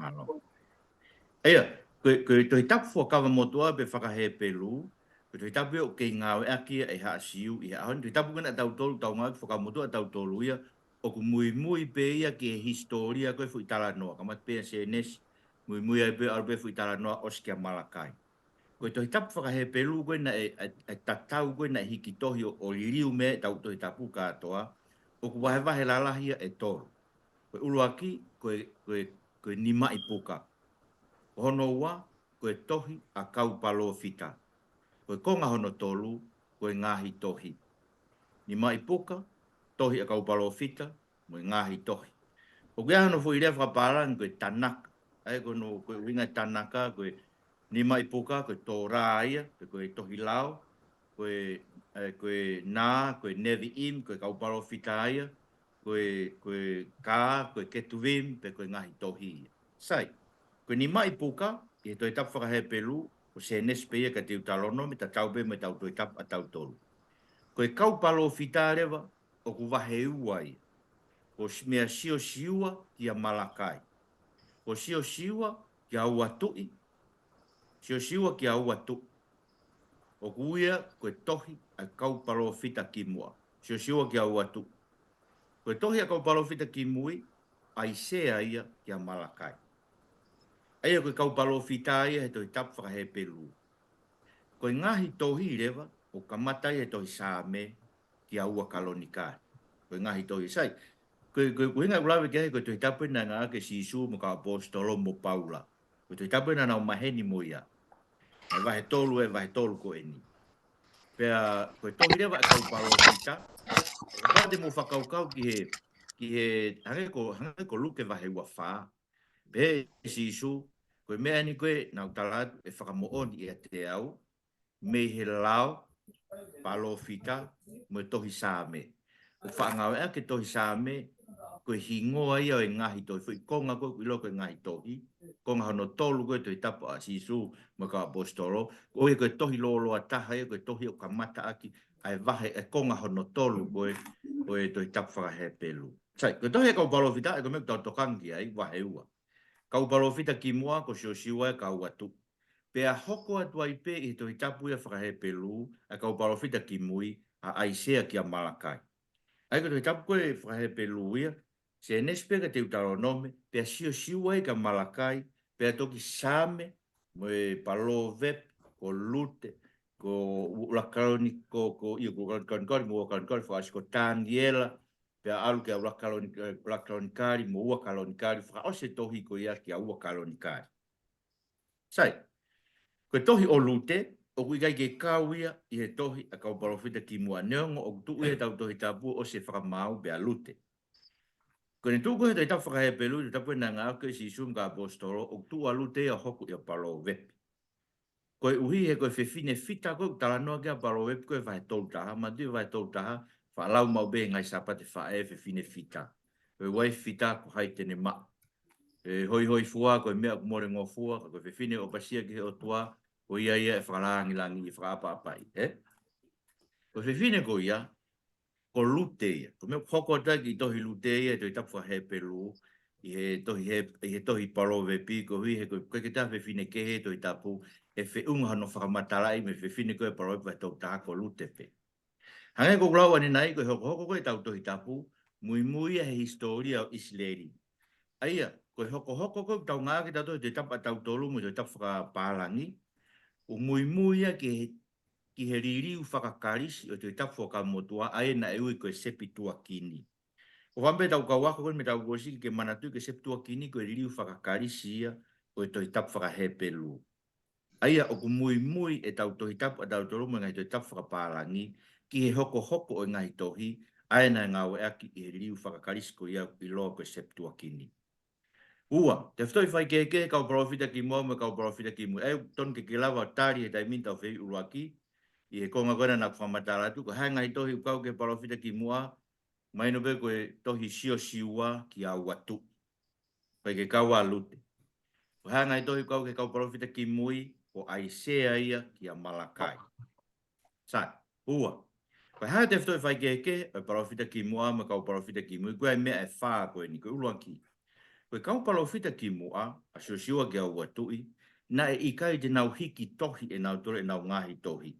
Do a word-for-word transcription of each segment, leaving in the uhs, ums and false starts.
Mālō. ʻA ia, ko e, ko e Tohi Tapu Fuakava Motuʻa pe Fakahepelū, ko e Tohi Tapu ia ʻoku kei ngāueʻaki ia ʻe Haʻa Siu ʻi he ʻaho ni. Tohi Tapu ko ena ʻa tautolu ʻoku tau ngāueʻaki Fuakava Motuʻa ʻa tautolu ia, ʻoku muimui pē ia ki he hisitōlia ko e foʻi talanoa, kamata pē ʻia Sēnesi, muimui ai pē ʻalu pē foʻi talanoa ʻosi kia Malakai. Ko e Tohi Tapu Fakahepelū ko ena ʻe, ʻe, ʻe tatau ko ena ʻe hiki tohi ʻo, ʻo liliu mei ai ʻetau Tohi Tapu kātoa, ʻoku vahevahe lalahi ia ʻe tolu. Ko e ʻuluaki, ko e, ko e, ko e Nimaʻi Puka. Ko hono ua, ko e Tohi ʻa Kau Palōfita. Ko e konga hono tolu, ko e Ngaahi Tohi. Nimaʻi Puka, Tohi ʻa Kau Palōfita, mo e Ngaahi Tohi. ʻOku ʻi ai hono foʻi lea fakapālangi ko e Tanaka. ʻA ia ko hono, ko e ʻuhinga Tanaka, ko e Nimaʻi Puka, ko e Tōlā ia, pe ko e Tohi Lao, ko e, ē, ko e Nā, ko e Neviʻim, ko e Kau Palōfita ia, ko e, ko e Kā, ko e Ketuvim, pe ko e Ngaahi Tohi ia. Sai, ko e Nimaʻi Puka, ʻi he Tohi Tapu Fakahepelū, ko Sēnesi pē ia kia Teutalōnome, tatau pē mo ʻetau Tohi Tapu ʻa tautolu. Ko e Kau Palōfita leva, ʻoku vahe ua ia. Ko s-, meia Siosiua kia Malakai. Ko Siosiua kia Uatuʻi. Siosiua kia Uatuʻi. ʻOku ui ia ko e Tohi ʻa Kau Palōfita ki Muʻa. Siosiua kia Uatuʻi. Ko e Tohi ʻa Kau Palōfita ki Mui, ʻAisea ia kia Malakai. ʻA ia ko e Kau Palōfita ia he Tohi Tapu Fakahepelū. Ko e Ngaahi Tohi leva, ʻoku kamata ia he Tohi Saame kia Ua Kalonikali. Ko e Ngaahi Tohi, sai. Ko e, ko e, ko e ʻuhinga ʻoku lave ki ai ko e Tohi Tapu naʻe ngāueʻaki ʻe Sīsū mo e kau ʻaposetolo mo Paula. Ko e Tohi Tapu naʻa nau maheni mo ia. ʻA e vahe tolu, ʻa e vahe tolu ko eni. Pea, ko e tohi leva ʻa Kau Palōfita, kapau te mou fakakaukau ki he, ki he, hangē ko, hangē ko Luke vahe ua fā. Pehē ʻe Sīsū, ko e meʻa ni ko ē naʻa ku tala atu ʻe fakamoʻoni ʻiate au, mei he lao, palōfita, mo e Tohi Saame. ʻOku faʻa ngāueʻaki e Tohi Saame, ko e hingoa ia ʻo e Ngaahi Tohi. Foʻi konga ko ē ʻoku ʻiloa ko e Ngaahi Tohi, konga hono tolu ko ē Tohi Tapu ʻa Sīsū mo e kau ʻaposetolo, ko ia ko e tohi lōloa taha ia, ko e tohi ʻoku kamata ʻaki ʻa e vahe, e konga hono tolu ko ē ʻo e Tohi Tapu Fakahepelū. Sai, ko e Tohi ʻa Kau Palōfita, ʻa ia ko e meʻa ʻoku tau tokanga ki ai, vahe ua. Kau Palōfita ki Muʻa, ko Siosiua ia kia Uatuʻi. Pea hoko atu ai pē ʻi he Tohi Tapu ia Fakahepelū, ʻa e Kau Palōfita ki Mui, ʻa ʻAisea kia Malakai. ʻA ia ko e Tohi Tapu ko ē Fakahepelū ia, Sēnesi pē kia Teutalōnome, pea Siosiua ia kia Malakai, pea toki Saame, mo e Palovepi, ko Lute, ko ʻUluaki Kaloni-, ko, ko, ʻio, ko ʻUluaki Kalonikali, mo Ua Kalonikali, fakaʻosi ko Taniela, pea ʻalu kia ʻUluaki Kaloni-, ʻUluaki Kalonikali, mo Ua Kalonikali, fakaʻosi e tohi ko ia kia Ua Kalonikali. Sai, ko e tohi ʻo Lute, ʻoku ʻikai ke kau ia ʻi he Tohi ʻa Kau Palōfita ki Muʻa, neongo ʻoku tuʻu ia he ʻetau Tohi Tapu ʻosi e Fakamaau pea Lute. Ko ʻene tuʻu ko ē he Tohi Tapu Fakahepelū, Tohi Tapu naʻe ngāueʻaki ʻe Sīsū mo e kau ʻaposetolo, ʻoku tuʻu ʻa Lute ia ʻo hoko ʻi he Palovepi. Koeʻuhi he ko e fefine fita ko ē ʻoku talanoa ki ai ʻa Palovepi ko ē vahe tolu taha, manatuʻi vahe tolu taha, faʻa lau maʻu pē he ngaahi Sāpate Faʻē fefine fita. Ko e uaifi fita ko hai te ne maʻu. ʻE hoihoifua, ko e meʻa ʻoku molengofua, ka ko e fefine ʻoku ʻapasia ki he ʻOtua, ko ia ia ʻe fakalāngilangiʻi, ʻe fakaʻapaʻapaʻi, ē? Ko e fefine ko ia, ko Lute ia. Ko e meʻa ʻoku hoko atu ai e kiʻi tohi Lute ia, Tohi Tapu Fakahepelū, ʻi he tohi he, ʻi he tohi Palovepi, koeʻuhi he ko e, ʻikai ke toe fefine kehe he Tohi Tapu, ʻe feʻunga hono fakamatalaʻi mei he fefine ko ē Palovepi vahe tolu taha ko Lute pē. Hangē ko ʻeku lau ʻanenai, ko e hokohoko ko ē ʻetau Tohi Tapu, muimui ia he hisitōlia ʻo ʻIsileli. ʻA ia, ko e hokohoko ko ē ʻoku tau ngāueʻaki ʻe tautolu he Tohi Tapu ʻa tautolu mo e Tohi Tapu fakapālangi, ʻoku muimui ia ki he, ki he liliu fakaKalisi ʻo e Tohi Tapu Fuakava Motuʻa, ʻa ia naʻe ui ko e Sepituakini. ʻOku ou fakaʻamu pē ʻetau kau ako ko eni mei he taʻu kuo ʻosi ke manatuʻi ko e Sepituakini ko e liliu fakaKalisi ia ʻo e Tohi Tapu Fakahepelū. ʻA ia ʻoku muimui ʻetau Tohi Tapu ʻa tautolu mo e ngaahi Tohi Tapu fakapālangi ki he hokohoko ʻo e ngaahi tohi, ʻa ia naʻe ngāueʻaki ʻi he liliu fakaKalisi ko ia ʻoku ʻiloa ko e Sepituakini. Ua, tefitoʻi faikehekehe kau Palōfita ki Muʻa mo e kau Palōfita ki Mui. ʻA ia ʻoku totonu ke ke lava ʻo tali he taimi ni ʻetau fehuʻi ʻuluaki, ʻi he konga ko ena naʻa ku fakamatala atu, ko e hā e ngaahi tohi ʻoku kau ki he Palōfita ki Muʻa, mahino pē ko e tohi Siosiua kia Uatuʻi. ʻIkai ke kau ʻa Lute. Ko e hā e ngaahi tohi ʻoku kau ki he kau Palōfita ki Mui, ko ʻAisea ia kia Malakai. Sai, ua. Ko e hā e tefitoʻi faikehekehe ʻo e Palōfita ki Muʻa mo e kau Palōfita ki Mui, ko e meʻa ʻe fā ko eni, ko e ʻuluaki. Ko e kau palōfita kimuʻa, ʻa Siosiua ki he ʻUluaki Tuʻi, naʻe ʻikai te nau hiki tohi ʻe nautolu ʻenau ngaahi tohi.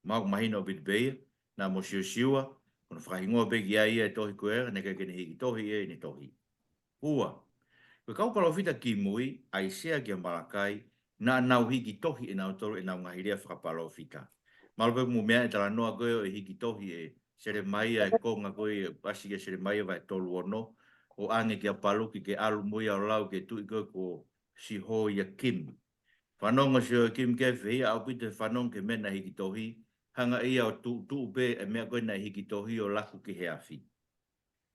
Mau mahino ʻaupito pē ia, naʻa mo Siosiua, ko hono fakahingoa pē ki ai ia e tohi ko ē, naʻe ʻikai ke ne hiki tohi ia ʻene tohi. Ua, ko e kau palōfita kimui, ʻAisea kia Malakai, naʻa nau hiki tohi ʻe nautolu ʻenau ngaahi lea fakapalōfita. Mahalo pē mo e meʻa e talanoa ko ē ʻo e hiki tohi ʻe Selemaia e konga ko ē, ʻasi kia Selemaia vahe tolu ono, ʻo ʻange kia Paluki ke ʻalu mo ia ʻo lau ki he tuʻi ko ē ko Sihoiakimi. Fanongo Sihoiakimi ke fēfē ia, ʻaupito e fanongo ki he meʻa naʻe hiki tohi, hanga ʻe ia ʻo tuʻutuʻu pē e meʻa ko ē naʻe hiki tohi ʻo laku ki he afi.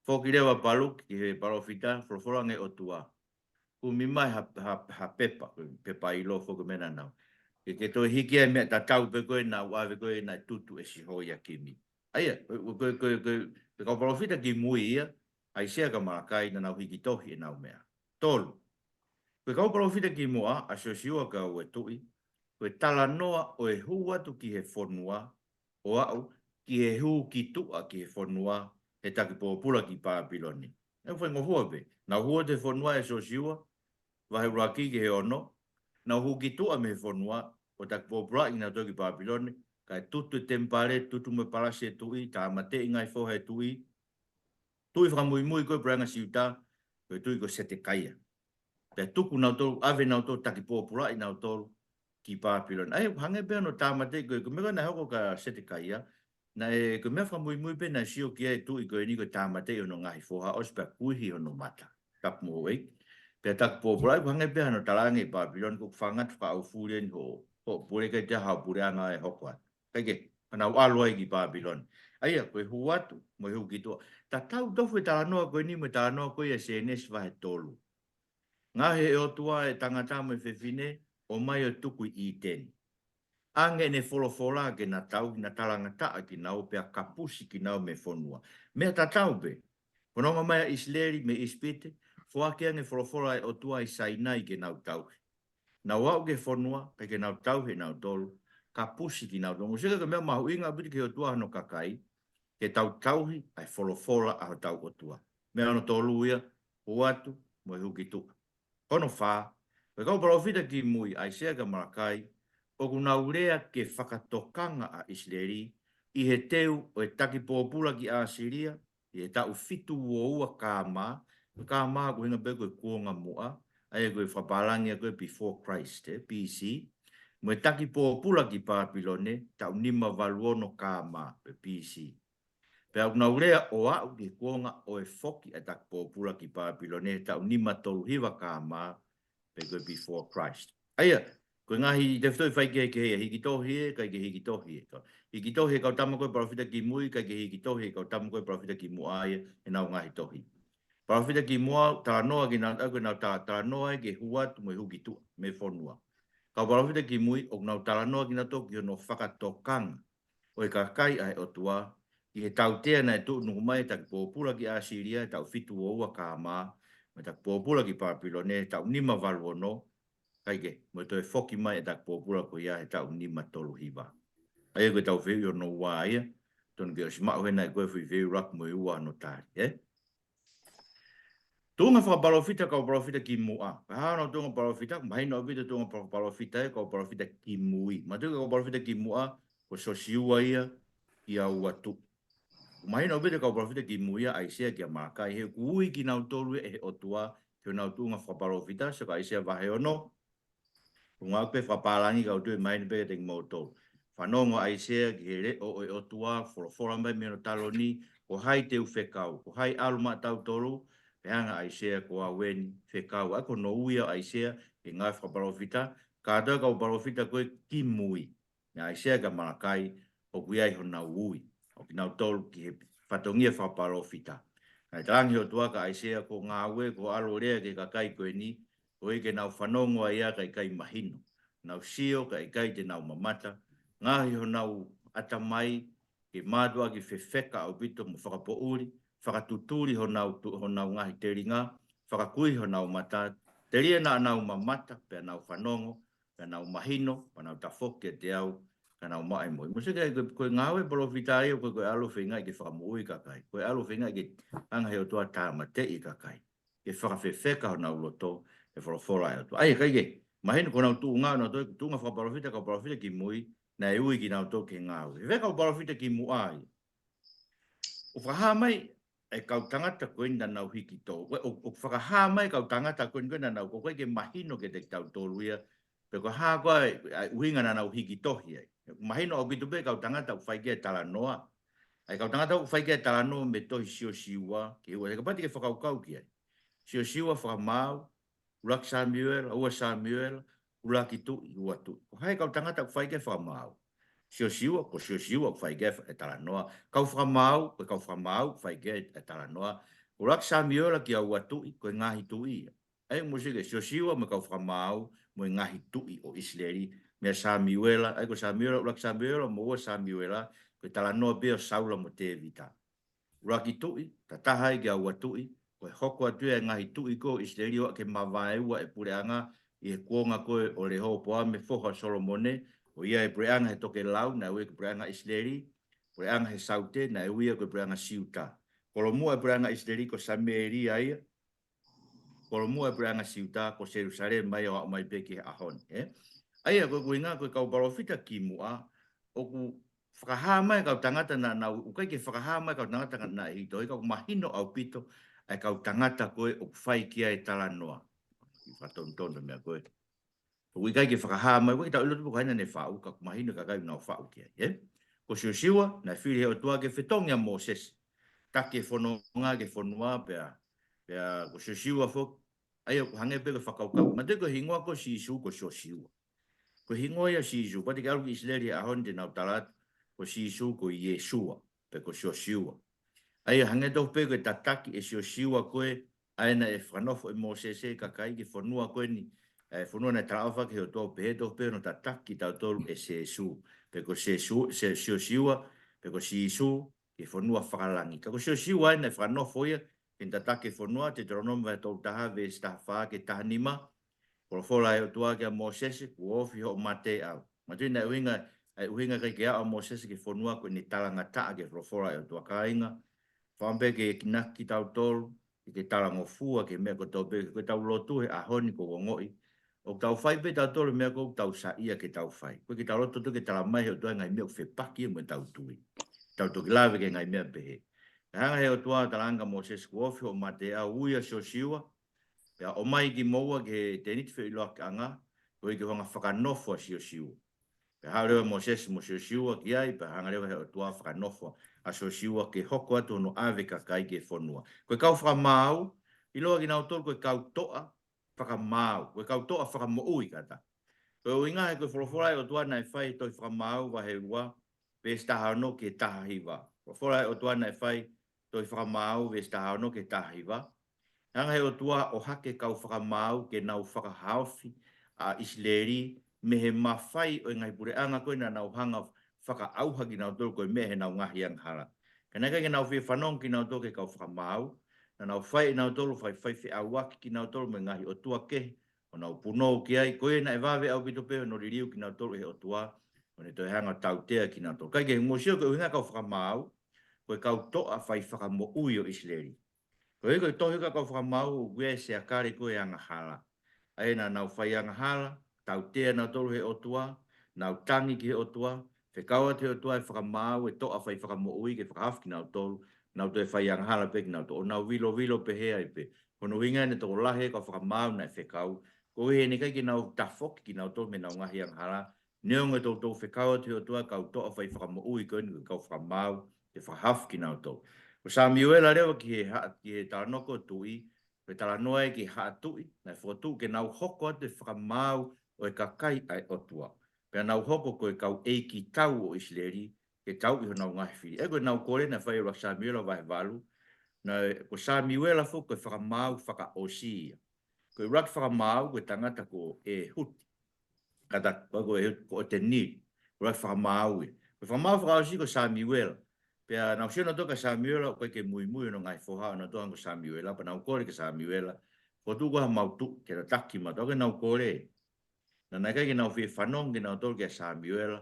Foki leva Paluki ki he palōfita, folofola ange ʻOtua. Kumi mai ha, ha, ha pepa, ko e pepa ʻilo foki meʻa naʻa nau. Ke, ke toe hiki ai meʻa tatau pē ko ē naʻa nau ʻave ko ē naʻe tutu ʻe Sihoiakimi. ʻA ia, ko, ko, ko, ko, ko e kau palōfita kimui ia, ʻAisea kia Malakai naʻa nau hiki tohi ʻenau meʻa. Tolu. Ko e kau palōfita kimuʻa, ʻa Siosiua ki he ʻUluaki Tuʻi, ko e talanoa ʻo e hū atu ki he fonua, ʻo aʻu ki he hū ki tuʻa ki he fonua, he taki pōpula ki Pāpilone. ʻE faingofua pē. Nau hū atu he fonua ʻe Siosiua, vahe ʻuluaki ki he ono. Nau hū ki tuʻa mei he fonua, ʻo taki pōpulaʻi nautolu ki Pāpilone, kae tutu e temipale, tutu mo e palasi e tuʻi, tāmateʻi ngaahi foha e tuʻi, tuʻi fakamuimui ko ē puleʻanga Siuta, ko e tuʻi ko Setekaia. Pea tuku nautolu, ʻave nautolu, taki pōpulaʻi nautolu ki Pāpilone. ʻA ia, hangē pē hono tāmateʻi ko ē, ko e meʻa ko ē naʻe hoko kia Setekaia, naʻe, ko e meʻa fakamuimui pē naʻe sio ki ai e tuʻi ko eni ko e tāmateʻi hono ngaahi foha, ʻosi pea kuihi hono mata. Tapu mo e. Pea taki pōpulaʻi, hangē pē hono talaange ʻe Pāpilone, ko e fangatu fakaʻaufuli eni hoʻo, hoʻo pule, ʻikai te ha puleʻanga ʻe hoko atu. Kae kehe, ka nau ʻalu ai ki Pāpilone. ʻA ia, ko e hū atu, mo e hū ki tuʻa. Tatau tofu e talanoa ko eni mo e talanoa ko ia ʻa Sēnesi vahe tolu. Ngaohi ʻe he ʻOtua e tangata mo e fefine, ʻomai ʻo tuku ʻi ʻĪteni. ʻAnge ʻene folofola ke na tauhi, na talangataʻa kinaua pea kapusi kinaua mei he fonua. Meʻa tatau pē. Fononga mai ʻa ʻIsileli mei ʻIsipite, foaki ange folofola ʻa e ʻOtua ʻi Sainai ke nau tauhi. Nau aʻu ki he fonua, ʻikai ke nau tauhi ʻe nautolu, kapusi kinautolu. Mou sio ki he meʻa mahuʻinga ʻaupito ki he ʻOtua hono kakai, ke tau tauhi ʻa e folofola ʻa hotau ʻOtua. Meʻa hono tolu ia, hū atu, mo e hū ki tuʻa. Hono fā, ko e kau palōfita kimui, ʻAisea kia Malakai, ʻoku nau lea ke fakatokanga ʻa ʻIsileli, ʻi he teu ʻo e taki pōpula ki ʻAsilia, ʻi he taʻu fitu ua ua K M, K M ko e ʻuhinga pē ko e kuonga muʻa, ʻa ia ko e fakapālangi ia ko e before Christ, ē, B C. Mo e taki pōpula ki Pāpilone, taʻu nima valu ono K M, pe B C. Pea ʻoku nau lea ʻo aʻu ki he kuonga ʻo e foki ʻa e taki pōpula ki Pāpilone, taʻu nima tolu hiva K M, pe ko e before Christ. ʻA ia, ko e ngaahi tefitoʻi faikehekehe ia, hiki tohi ē, ʻikai ke hiki tohi ē. Hiki tohi ʻe he kau tama ko ē palōfita kimui, ʻikai ke hiki tohi ʻe he kau tama ko ē palōfita kimuʻa ia, ʻenau ngaahi tohi. Palōfita kimuʻa, talanoa kinautolu, ko ʻenau ta-, talanoa ia ki he hū atu mo e hū ki tuʻa, mei he fonua. Kau palōfita kimui, ʻoku nau talanoa kinautolu ki hono fakatokanga ʻo e kakai ʻa e ʻOtua, ʻi he tautea naʻe tuʻunuku mai e taki pōpula ki ʻAsilia, taʻu fitu ua ua K M, mo e taki pōpula ki Pāpilone, taʻu nima valu ono, kae kehe, mo e toe foki mai e taki pōpula ko ia he taʻu nima tolu hiva. ʻA ia ko e tau fehuʻi hono ua ia, tonu ke ʻosi maʻu hena ʻe koe e foʻi fehuʻi ʻuluaki mo e ua hono tali, ē? Tuʻunga fakapalōfita, kau palōfita kimuʻa. Ko e hā hono tuʻunga palōfita, mahino ʻaupito tuʻunga fakapalōfita ē, kau palōfita kimui. Mātuʻaki kau palōfita kimuʻa, ko Siosiua ia kia ʻUluaki Tuʻi. Mahino ʻaupito kau palōfita kimui ia, ʻAisea kia Malakai, he ʻoku ui kinautolu ʻe he ʻOtua ki honau tuʻunga fakapalōfita, sio ki ʻAisea vahe ono, ʻuhinga pē fakapālangi ka u tui ʻe mahino pē kiate kimoutolu. Fanongo ʻAisea ki he leʻo ʻo e ʻOtua, folofola mai mei hono taloni, ko hai te u fekau, ko hai ʻalu maʻatautolu, pea hanga ʻe ʻAisea ko au eni, fekau. ʻA ia ko hono ui ʻa ʻAisea, ki he ngāue fakapalōfita, kātoa kau palōfita ko ē kimui. Naʻe ʻAisea kia Malakai, ʻoku ʻi ai honau ui, ʻo kinautolu ki he fatongia fakapalōfita. Naʻe talaange ʻe he ʻOtua kia ʻAisea ko e ngāue, ko e ʻalu ʻo lea ki he kakai ko eni, ʻoku ʻikai ke nau fanongo ai ia kae ʻikai mahino. Nau sio kae ʻikai te nau mamata. Ngaohi honau ʻatamai, ke mātuʻaki fefeka ʻaupito mo fakapoʻuli, fakatutuli honau tu-, honau ngaahi telinga, fakakuihi honau mata, telia naʻa nau mamata, pea nau fanongo, pea nau mahino, pea nau tafoki kiate au, ka nau maʻu e moʻui. Mou sio ki he, ko e, ko e ngāue palōfita ia, ko e, ko e ʻalu ʻo feingaʻi ke fakamoʻui kakai. Ko e ʻalu ʻo feingaʻi ke hanga ʻe he ʻOtua ʻo tāmateʻi kakai. ke fakafefeka honau loto he folofola ʻa e ʻOtua. ʻA ia, ʻikai ke mahino ko honau tuʻunga, honau tuʻunga fakapalōfita, kau palōfita kimui, naʻe ui kinautolu ke ngāue. He kau palōfita kimuʻa ia. ʻOku fakahā mai e kau tangata ko eni naʻa nau hiki tō. ʻO, ʻo, ʻoku fakahā mai e kau tangata ko eni ko ē naʻa nau, ʻoku ʻikai ke mahino kiate kitautolu ia pe ko e hā koā e, ʻa e ʻuhinga naʻa nau hiki tohi ai. ʻOku mahino ʻaupito pē e kau tangata ʻoku fai ki ai e talanoa. ʻA e kau tangata ʻoku fai ki ai e talanoa mei he tohi Siosiua ki he ua. He kapau te ke fakakaukau ki ai. Siosiua, Fakamaau, ʻUluaki Samiuela, Ua Samiuela, ʻUluaki Tuʻi, Ua Tuʻi. Ko hai e kau tangata ʻoku fai ki ai e Fakamaau? Siosiua, ko Siosiua ʻoku fai ki ai e talanoa. Kau Fakamaau, ko e kau Fakamaau ʻoku fai ki ai e talanoa. ʻUluaki Samiuela kia Ua Tuʻi, ko e ngaahi tuʻi ia. ʻA ia, mou sio ki he Siosiua mo e kau Fakamaau mo e ngaahi tuʻi ʻo ʻIsileli, meia Samiuela, ʻa ia ko Samiuela, ʻUluaki Samiuela mo Ua Samiuela, ko e talanoa pē ʻo Saula mo Tēvita. ʻUluaki Tuʻi, tatau ai kia Ua Tuʻi, ko e hoko atu ia e ngaahi tuʻi ko ē ʻo ʻIsileli ʻo aʻu ki he mavaeua e puleʻanga ʻi he kuonga ko ē ʻo Lehopoame foha ʻo Solomone, ʻo ia e puleʻanga he tokelau, naʻe ui ko e puleʻanga ʻIsileli, puleʻanga he saute, naʻe ui ia ko e puleʻanga Siuta. Kolomuʻa e puleʻanga ʻIsileli ko Samēlia ia, kolomuʻa e puleʻanga Siuta ko Selūsalema ia ʻo aʻu mai pē ki he ʻaho ni, ē? ʻA ia, ko e ʻuhinga ko e kau palōfita kimuʻa, ʻoku fakahā mai e kau tangata naʻa nau, ʻoku ʻikai ke fakahā mai e kau tangata naʻe hiki tō, ka ʻoku mahino ʻaupito ʻa e kau tangata ko ē ʻoku fai ki ai e talanoa. ʻI fatonutonu meʻa ko ē. ʻOku ʻikai ke fakahā mai, ʻoku ʻikai ke tau ʻilo tupu ko hai naʻa ne faʻu, ka ʻoku mahino e kakai naʻa nau faʻu ki ai, ē? Ko Siosiua, naʻe fili ʻe he ʻOtua ke fetongi ʻa Mōsese. Taki e fononga ki he fonua pea, pea ko Siosiua foki, ʻa ia ʻoku hangē pē ko e fakakaukau. Manatuʻi ko e hingoa ko Sīsū ko Siosiua. Ko e hingoa ia Sīsū, kapau te ke ʻalu ki ʻIsileli he ʻaho ni te nau tala atu, ko Sīsū ko Iesua, pe ko Siosiua. ʻA ia hangē tofu pē ko e tataki ʻe Siosiua ko ē, ʻa ia naʻe fakanofo ʻe Mōsese e kakai ki he fonua ko eni, e fonua naʻe talaʻofa ki ai e ʻOtua, pehē tofu pē hono tataki kitautolu ʻe Sēsū, pe ko Sēsū, Se-, Siosiua, pe ko Sīsū, ki he fonua fakalangi. Ka ko Siosiua ʻa ia naʻe fakanofo ia ke ne tataki e fonua, Teutalonome vahe tolu taha, veesi taha fā ki he taha nima, folofola ʻa e ʻOtua kia Mōsese, kuo ofi hoʻo mate ʻe au. Manatuʻi naʻe ʻuhinga, ʻa e ʻuhinga ʻikai ke aʻu ʻa Mōsese ki he fonua ko eni talangataʻa ki he folofola ʻa e ʻOtua, kāinga. Fakaʻamu pē ke enginaki kitautolu, ke talangofua ki he meʻa kotoa pē, ko ʻetau lotu he ʻaho ni ʻoku ou ongoʻi. ʻOku tau fai pē tautolu e meʻa ʻoku tau saiʻia ke tau fai. ʻOku ʻikai ke tau lotu atu ke tala mai ʻe he ʻOtua e ngaahi meʻa ʻoku fepaki mo ʻetau tui. Tau toki lave ki he ngaahi meʻa pehē. Pea hanga ʻe he ʻOtua ʻo talaange kia Mōsese, kuo ofi hoʻo mate ʻe au, ui ʻa Siosiua, pea ʻomai kimoua ki he tēniti feʻiloakiʻanga, koeʻuhi ke u hanga ʻo fakanofo ʻa Siosiua. Pea haʻu leva ʻa Mōsese mo Siosiua ki ai, pea hanga leva ʻe he ʻOtua ʻo fakanofo ʻa Siosiua ke hoko atu hono ʻave e kakai ki he fonua. Ko e kau fakamaau, ʻiloa kinautolu ko e kau toʻa fakamaau, ko e kau toʻa fakamoʻui kātaki. Ko e ʻuhinga he ko e folofola ʻa e ʻOtua naʻe fai he tohi Fakamaau vahe ua, veesi taha ono ki he taha hiva. Folofola ʻa e ʻOtua naʻe fai he tohi Fakamaau, veesi taha ono ki he taha hiva. Hanga ʻe he ʻOtua ʻo ʻohake e kau fakamaau ke nau fakahaofi ʻa ʻIsileli mei he mafai ʻo e ngaahi puleʻanga ko ē naʻa nau hanga ʻo fakaʻauha kinautolu ko e meʻa ʻe heʻenau ngaahi angahala. Ka naʻe ʻikai ke nau fie fanongo kinautolu ki he kau fakamaau, naʻa nau fai ʻe nautolu e faifai feʻauaki kinautolu mo e ngaahi ʻotua kehe, ʻo nau punou ki ai, ko ia naʻe vave ʻaupito pē hono liliu kinautolu ʻe he ʻOtua, ʻo ne toe hanga ʻo tautea kinautolu. Kae kehe, mou sio ko e ʻuhinga e kau fakamaau, ko e kau toʻa fai fakamoʻui ʻo ʻIsileli. Koeʻuhi ko e tohi ʻo e kau fakamaau ʻoku ʻi ai e seakale ko ē ʻo e angahala. ʻA ia naʻa nau fai angahala, tautea nautolu ʻe he ʻOtua, nau tangi ki he ʻOtua, fekau atu ʻe he ʻOtua e fakamaau, e toʻa fai fakamoʻui ke fakahaofi kinautolu, nau toe fai angahala pē kinautolu, ʻo nau vilovilo pehē ai pē. Ko hono ʻuhinga eni e tokolahi e kau fakamaau naʻe fekau, koeʻuhi he naʻe ʻikai ke nau tafoki kinautolu mei heʻenau ngaahi angahala, neongo e toutou fekau atu ʻe he ʻOtua e kau toʻa fai fakamoʻui ko eni ko e kau fakamaau ke fakahaofi kinautolu. Ko Samiuela leva ki he ha-, ki he talanoa ko ē ʻo e tuʻi, ko e talanoa ia ki he haʻa tuʻi, naʻe fokotuʻu ke nau hoko atu e fakamaau ʻo e kakai ʻa e ʻOtua. Pea nau hoko ko e kau ʻeikitau ʻo ʻIsileli, ke tauʻi honau ngaahi fili. ʻA ia ko ʻenau kole naʻe fai ʻi he ʻuluaki Samiuela vahe valu, naʻe, ko Samiuela foki ko e fakamaau fakaʻosi ia. Ko e ʻuluaki fakamaau ko e tangata ko ʻEhuti. Kātaki, ko ʻEhuti, ko ʻOtenili. ʻUluaki fakamaau ia. Ko e fakamaau fakaʻosi ko Samiuela. Pea nau sio nautolu kia Samiuela, ʻoku ʻikai ke muimui hono ngaahi foha ʻonautolu hangē ko Samiuela, pea nau kole kia Samiuela, fokotuʻu koe ha mau tuʻi, ke tataki mautolu, ko ʻenau kole. Naʻe ʻikai ke nau fie fanongo kinautolu kia Samiuela,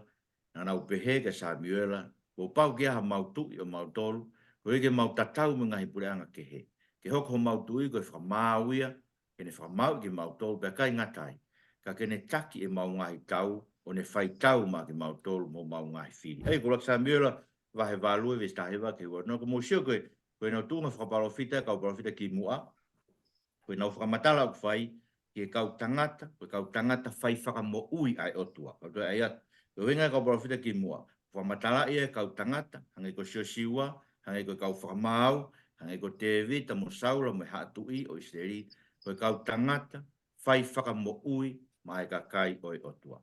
naʻa nau pehē kia Samiuela, kuo pau ke ʻi ai ha mau tuʻi ʻo mautolu, koeʻuhi ke mau tatau mo e ngaahi puleʻanga kehe. ke hoko homau tuʻi ko e fakamaau ia, ke ne fakamaauʻi kimautolu, pea ʻikai ngata ai, ka ke ne taki ʻemau ngaahi tau, ʻo ne fai tau maʻa kimautolu mo homau ngaahi fili. ʻA ia, ko ʻUluaki Samiuela vahe valu veesi taha hiva ki he ua ono, ʻoku mou sio ko e, ko ʻenau tuʻunga fakapalōfita ʻa e kau palōfita kimuʻa, ko ʻenau fakamatala ʻoku fai ki he kau tangata, ko e kau tangata fai fakamoʻui ʻa e ʻOtua. Kau toe ʻai atu, ko e ʻuhinga ʻa e kau palōfita kimuʻa, fakamatalaʻi ʻa e kau tangata, hangē ko Siosiua, hangē ko e kau fakamaau, hangē ko Tēvita mo Saula mo e haʻa tuʻi ʻo ʻIsileli, ko e kau tangata fai fakamoʻui maʻa e kakai ʻo e ʻOtua.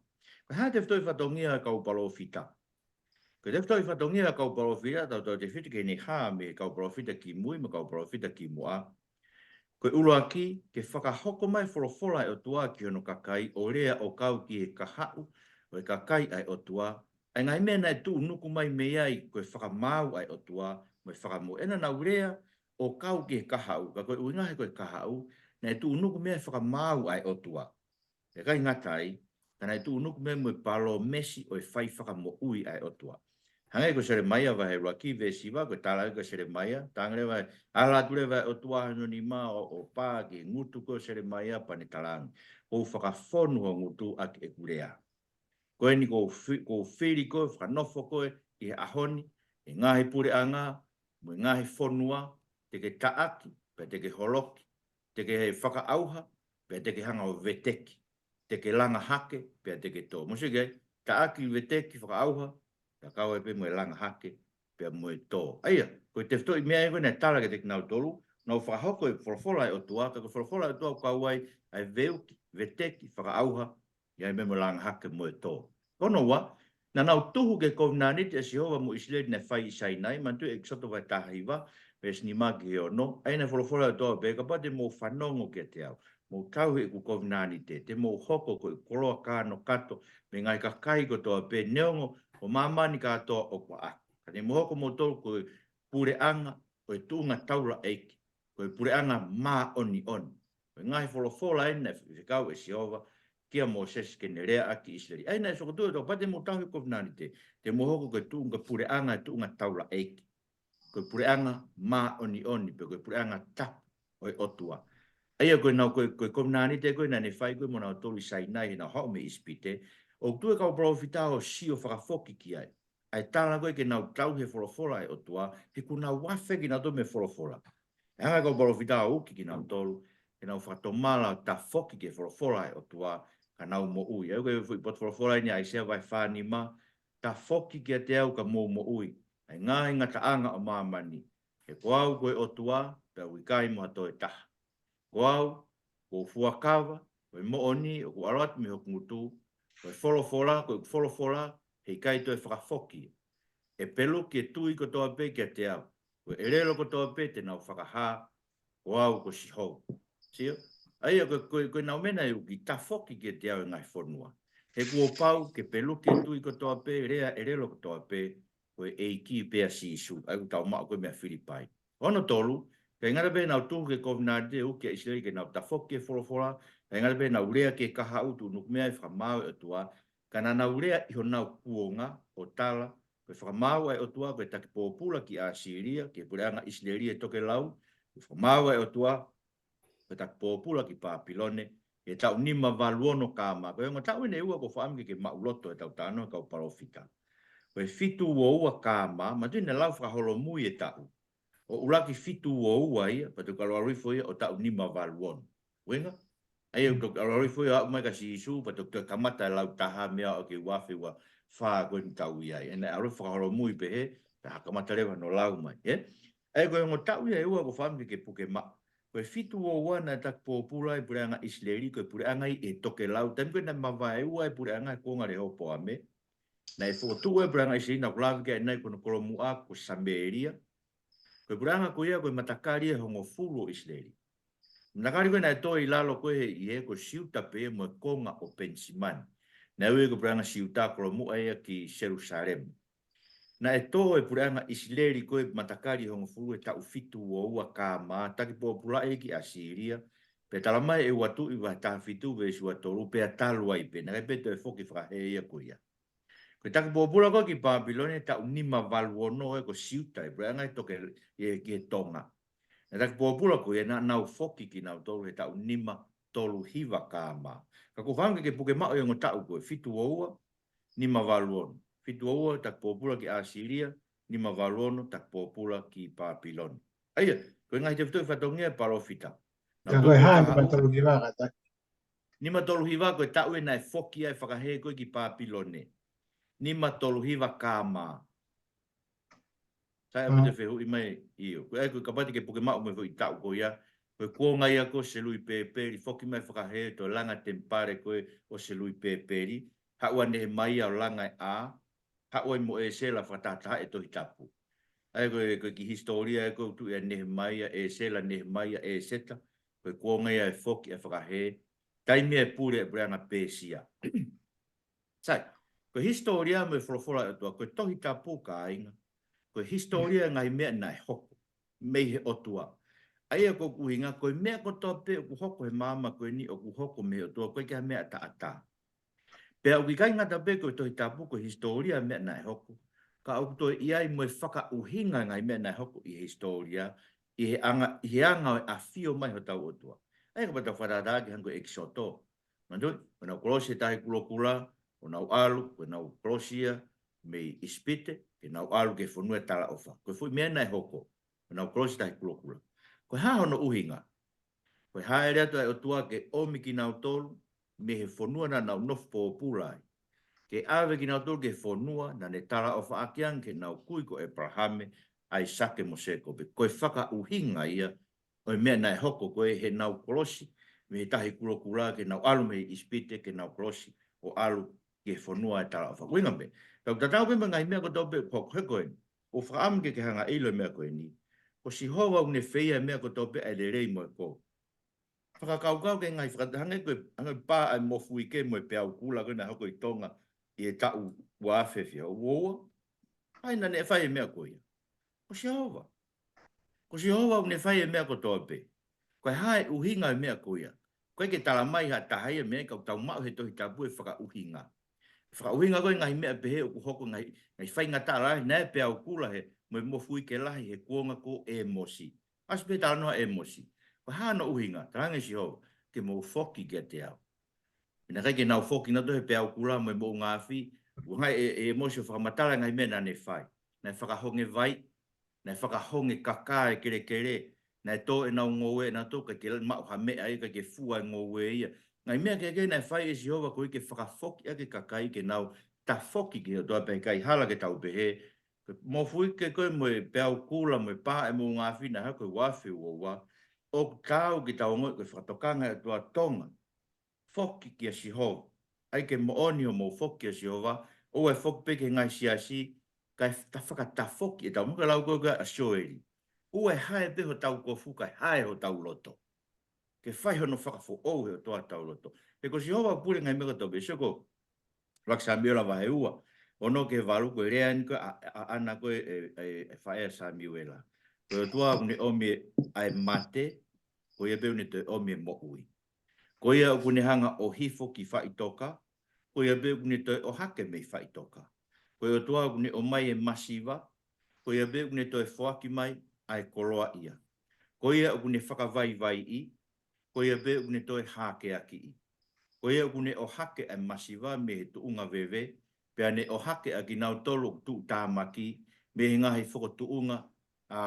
Ko e hā e tefitoʻi fatongia ʻa e kau palōfita? Ko e tefitoʻi fatongia ʻa e kau palōfita, tautefito ki heʻene hā mei he kau palōfita kimui mo e kau palōfita kimuʻa. Ko e ʻuluaki, ke fakahoko mai e folofola ʻa e ʻOtua ki hono kakai, ʻo lea ʻo kau ki he kahaʻu ʻo e kakai ʻa e ʻOtua, ʻa e ngaahi meʻa naʻe tuʻunuku mai mei ai ko e fakamaau ʻa e ʻOtua mo e fakamoʻui. ʻA ia naʻa nau lea ʻo kau ki he kahaʻu, ka ko e ʻuhinga he ko e kahaʻu, naʻe tuʻunuku mei ai e fakamaau ʻa e ʻOtua. ʻIkai ngata ai, ka naʻe tuʻunuku mei ai mo e palōmesi ʻo e fai fakamoʻui ʻa e ʻOtua. Hangē ko Selemaia vahe ʻuluaki veesi hiva, ko e tala ko ē ʻa Selemaia, talaange leva, ala atu leva ʻa e ʻOtua hono nima ʻo, ʻo pā ki he ngutu ko ē ʻo Selemaia pea ne talaange, ʻOku ou fakafonu ho ngutu ʻaki ʻeku lea. Ko eni ʻoku ou fi-, ʻoku ou fili koe, fakanofo koe ʻi he ʻaho ni, ʻi he ngaahi puleʻanga, mo e ngaahi fonua, te ke taʻaki, pea te ke holoki, te ke fakaʻauha, pea te ke hanga ʻo veteki, te ke langa hake, pea te ke tō. Mou sio ki ai, taʻaki, veteki, fakaʻauha, pea kau ai pē mo e langa hake, pea mo e tō. ʻA ia, ko e tefitoʻi meʻa ia ko ē naʻe tala kiate kinautolu, nau fakahoko e folofola ʻa e ʻOtua, ka ko e folofola ʻa e ʻOtua ʻoku kau ai ʻa e veuki, veteki, fakaʻauha, ʻi ai pē mo e langa hake mo e tō. Ko hono ua, naʻa nau tuhu ki he kovinānite ʻa Sihova mo ʻIsileli naʻe fai ʻi Sainai, manatuʻi ʻEkisoto vahe taha hiva, veesi nima ki he ono, ʻa ia naʻe folofola ʻa e ʻOtua ʻo pehē, kapau te mou fanongo kiate au, mou tauhi ʻeku kovinānite, te mou hoko ko e koloa kānokato mei he ngaahi kakai kotoa pē, neongo ʻo māmani kātoa ʻoku ʻaʻaku. Ka te mou hoko moutolu ko e puleʻanga ʻo e tuʻunga taulaʻeiki, ko e puleʻanga māʻoniʻoni. Ko e ngaahi folofola eni naʻe fekau ʻe Sihova kia Mōsese ke ne leaʻaki ʻIsileli. ʻA ia naʻe fokotuʻu ʻe he ʻOtua, kapau te mou tauhi e kovinānite, te mou hoko ko e tuʻunga puleʻanga, tuʻunga taulaʻeiki, ko e puleʻanga māʻoniʻoni, pe ko e puleʻanga tapu ʻo e ʻOtua. ʻA ia ko e nau, ko e, ko e kovinānite ko ē naʻa ne fai ko ē mo nautolu ʻi Sainai heʻenau haʻu mei ʻIsipite, ʻoku tuʻu e kau palōfita ʻo sio fakafoki ki ai. ʻA e tala ko ē ke nau tauhi e folofola ʻa e ʻOtua, he kuo nau afe kinautolu mei he folofola. ʻE hanga ʻe he kau palōfita ʻo uki kinautolu, ke nau fakatomala ʻo tafoki ki he folofola ʻa e ʻOtua, ka nau moʻui. ʻA ia ko e foʻi potu folofola eni ʻa ʻAisea vahe fā nima, tafoki kiate au ka mou moʻui, ʻa e ngaahi ngataʻanga ʻo māmani. He ko au ko e ʻOtua, pea ʻoku ʻikai mo ha toe taha. Ko au, ʻoku ou fuakava, ko e moʻoni ʻoku ʻalu atu mei hoku ngutu, ko e folofola, ko ʻeku folofola, heʻikai toe fakafoki. ʻE peluki e tui kotoa pē kiate au, ko e ʻelelo kotoa pē te nau fakahā, ko au ko Sihova. Sio? ʻA ia ko, ko, ko ʻenau meʻa naʻe uki, tafoki kiate au e ngaahi fonua. He kuo pau ke peluki e tui kotoa pē, lea ʻelelo kotoa pē, ko e ʻEiki pē ʻa Sīsū, ʻa ia ʻoku tau maʻu ko ē mei Filipai. Ko hono tolu, ʻikai ngata pē heʻenau tuhu ki he kovinānite ʻo uki ʻa ʻIsileli ke nau tafoki e folofola, ʻikai ngata pē heʻenau lea ki he kahaʻu tuʻunuku mei ai e fakamaau ʻa e ʻOtua, ka naʻa nau lea ʻi honau kuonga ʻo tala, ko e fakamaau ʻa e ʻOtua ko e taki pōpula ki ʻAsīlia, ki he puleʻanga ʻIsileli ʻi he tokelau, ko e fakamaau ʻa e ʻOtua, ko e taki pōpula ki Pāpilone, ʻi he taʻu nima valu ono K.M. Ko e ongo taʻu eni ʻe ua ʻoku ou fakaʻamu ke ke maʻuloto ʻi heʻetau talanoa ki he kau palōfita. Ko e fitu ua ua K.M., manatuʻi naʻe lau fakaholomui e taʻu. ʻO ʻuluaki fitu ua ua ia, pea toki ʻalu ʻalu hifo ia ʻo taʻu nima valu ono. ʻUhinga? ʻA ia, mm, toki ʻalu ʻalu hifo ia ʻo aʻu mai kia Sīsū, pea toki toe kamata e lau taha meʻa ʻo aʻu ki he ua afe ua fā ko eni ʻoku tau ʻi ai. ʻA ia naʻe ʻalu fakaholomui pehē, pea kamata leva hono lau mai, ē? ʻA ia ko e ongo taʻu ia ʻe ua ʻoku ou fakaʻamu ke ke puke maʻu. Ko e fitu ua ua naʻe taki pōpula e puleʻanga ʻIsileli, ko e puleʻanga ʻi he tokelau, taimi ko ē naʻe mavaeua e puleʻanga he kuonga ʻo Lehopoame. Naʻe fokotuʻu e puleʻanga ʻIsileli naʻa ku lave ki ai ʻanenai ko hono kolomuʻa ko Samēlia. Ko e puleʻanga ko ia ko e matakali ʻe hongofulu ʻo ʻIsileli. Matakali ko ē naʻe tō ʻi lalo ko ē ʻi he ko Siuta pē mo e konga ʻo Penisimani. Naʻe ui ko e puleʻanga Siuta, kolomuʻa ia ki Selūsalema. Naʻe tō e puleʻanga ʻIsileli ko e matakali ʻe hongofulu he taʻu fitu ua ua K.M., taki pōpula ia ki ʻAsīlia, pea talamai ʻe ua Tuʻi vahe taha fitu veesi ua tolu, pea talu ai pē, naʻe ʻikai pē toe foki fakahē ia ko ia. Ko e taki pōpula ko ē ki Pāpilone taʻu nima valu ono ʻe ko Siuta, e puleʻanga ʻi he toke, ʻi he, ki he tonga. Naʻe taki pōpula ko ia naʻa nau foki kinautolu he taʻu nima tolu hiva K M. Ka ʻoku ou fakaʻamu ke ke puke maʻu e ongo taʻu ko e fitu ua ua, nima valu ono. Fitu ua ua taki pōpula ki ʻAsilia, nima valu ono taki pōpula ki Pāpilone. ʻA ia, ko e ngaahi tefitoʻi fatongia e palōfita. Naʻa Ka nau ko e tō hā taha nima tolu hiva ka taki. Nima tolu hiva ko e taʻu ē naʻe foki ai e fakahē ko ē ki Pāpilone. Nima tolu hiva K M. Sai, ʻa, ʻoku te fehuʻi mai ʻio. Ko e, ko e kapau te ke puke maʻu mo e foʻi taʻu ko ia. Ko e kuonga ia ko Selupēpeli, foki mai e fakahē, toe langa e temipale ko ē ʻo Selupēpeli. Haʻu ʻa Nehemaia ʻo langa e ʻā. Haʻu ai mo ʻEsela ʻo fakatahatahaʻi e Tohi Tapu. ʻA ia ko e, ko e kiʻi hisitōlia ē ko ē ʻoku tuʻu ia ʻa Nehemaia, ʻEsela, Nehemaia, ʻEseta. Ko e kuonga ia e foki e fakahē. Taimi e pule e puleʻanga Pēsia. Sai, ko e hisitōlia mo e folofola ʻa e ʻOtua, ko e Tohi Tapu kāinga. Ko e hisitōlia e ngaahi meʻa naʻe hoko mei he ʻOtua. ʻA ia ko ʻeku ʻuhinga, ko e meʻa kotoa pē ʻoku hoko he māmani ko eni ʻoku hoko mei he ʻOtua, ʻoku ʻikai ha meʻa ʻataʻatā. Pea ʻoku ʻikai ngata pē ko e Tohi Tapu, ko e hisitōlia e meʻa naʻe hoko. Ka ʻoku toe ʻi ai mo e fakaʻuhinga e ngaahi meʻa naʻe hoko ʻi he hisitōlia, ʻi he anga, ʻi he anga ʻo e ʻafio mai hotau ʻOtua. ʻA ia kapau te tau fakatātā ki he hangē ko e ʻEkisoto. Manatuʻi, ʻo nau kolosi he Tahi Kulokula, ʻo nau ʻalu, ʻo nau kolosi ia mei ʻIsipite, ke nau ʻalu ki he fonua ʻo e talaʻofa. Ko e foʻi meʻa naʻe hoko, ʻo nau kolosi he Tahi Kulokula. Ko e hā hono ʻuhinga? Ko e hāʻele atu ʻa e ʻOtua ke ʻomi kinautolu mei he fonua naʻa nau nofo pōpula ai. Ke ʻave kinautolu ki he fonua naʻa ne talaʻofa ʻaki ange ki heʻenau kui ko ʻĒpalahame, ʻAisake mo Sēkope. Ko e fakaʻuhinga ia ʻo e meʻa naʻe hoko ko ē heʻenau kolosi mei he Tahi Kulokula ke nau ʻalu mei ʻIsipite ke nau kolosi ʻo ʻalu ki he fonua ʻo e talaʻofa. ʻUhinga pē, ka ʻoku tatau pē mo e ngaahi meʻa kotoa pē ʻoku hoko he ko ē. ʻOku ou fakaʻamu ke ke hanga ʻo ʻilo e meʻa ko eni. Ko Sihova ʻoku ne feia e meʻa kotoa pē ʻa e lelei mo e kovi. Fakakaukau ki he ngaahi fakata-, hangē ko e, hangē ko e pā ʻa e mofuike mo e peau kula ko ē naʻe hoko ʻi Tonga ʻi he taʻu ua afe fia ua ua. ʻA ia naʻa ne fai e meʻa ko ia. Ko Sihova. Ko Sihova ʻoku ne fai e meʻa kotoa pē. Ko e hā e ʻuhinga e meʻa ko ia? ʻOku ʻikai ke tala mai ha taha ia meʻa ka ʻoku tau maʻu he Tohi Tapu e fakaʻuhinga. Fakaʻuhinga ko e ngaahi meʻa pehē ʻoku hoko ngaahi, ngaahi faingataʻa lahi, naʻe peau kula he, mo e mofuike lahi he kuonga ko ʻĒmosi. ʻAsi pē talanoa ʻĒmosi. Ko e hā hono ʻuhinga, talaange Sihova, ke mou foki kiate au. Pea naʻe ʻikai ke nau foki nautolu he peau kula mo e moʻunga afi, ʻuhinga ʻe, ʻe ʻĒmosi ʻo fakamatala e ngaahi meʻa naʻa ne fai. Naʻe fakahonge vai, naʻe fakahonge kakā e kelekele, naʻe tō ʻenau ngoue, naʻe tō ʻikai ke maʻu ha meʻa ia, ʻikai ke fua e ngoue ia. Ngaahi meʻa kehekehe naʻe fai ʻe Sihova koeʻuhi ke fakafoki ʻaki e kakai ke nau tafoki ki he ʻOtua pea ʻikai hala ke tau pehē. Ko e mofuike ko ē mo e peau kula mo e pā ʻa e moʻunga afi naʻe hoko he ua afe ua ua, ʻoku taau ke tau ongoʻi ko e fakatokanga ʻa e ʻOtua Tonga. Foki kia Sihova. ʻAi ke moʻoni hoʻomou foki kia Sihova, ʻoua ʻe foki pē ki he ngaahi siasi, kae ta fakatafoki ʻetau moʻui, ka lau ko ē ʻa Sioeli. ʻOua ʻe hae pē hotau kofu, kae hae hotau loto. Ke fai hono fakafoʻou he ʻOtua hotau loto. He ko Sihova pule ngaahi meʻa kotoa pē, sio ko ʻUluaki Samiuela vahe ua, ono ki he valu, ko e lea eni ko ē ʻa, ʻa, ʻa ʻAna ko ē ʻe, ʻe, ʻe faʻē ʻa Samiuela. Ko e ʻOtua ʻoku ne ʻomi ʻa e mate, ko ia pē ʻoku ne toe ʻomi e moʻui. Ko ia ʻoku ne hanga ʻo hifo ki faʻitoka, ko ia pē ʻoku ne toe ʻohake mei faʻitoka. Ko e ʻOtua ʻoku ne ʻomai e masiva, ko ia pē ʻoku ne toe foaki mai ʻa e koloaʻia. Ko ia ʻoku ne fakavaivaiʻi, ko ia pē ʻoku ne toe hākeakiʻi. Ko ia ʻoku ne ʻohake ʻa e masiva mei he tuʻunga veve, pea ne ʻohake ʻa kinautolu ʻoku tuʻutāmaki mei he ngaahi fokotuʻunga, ʻa,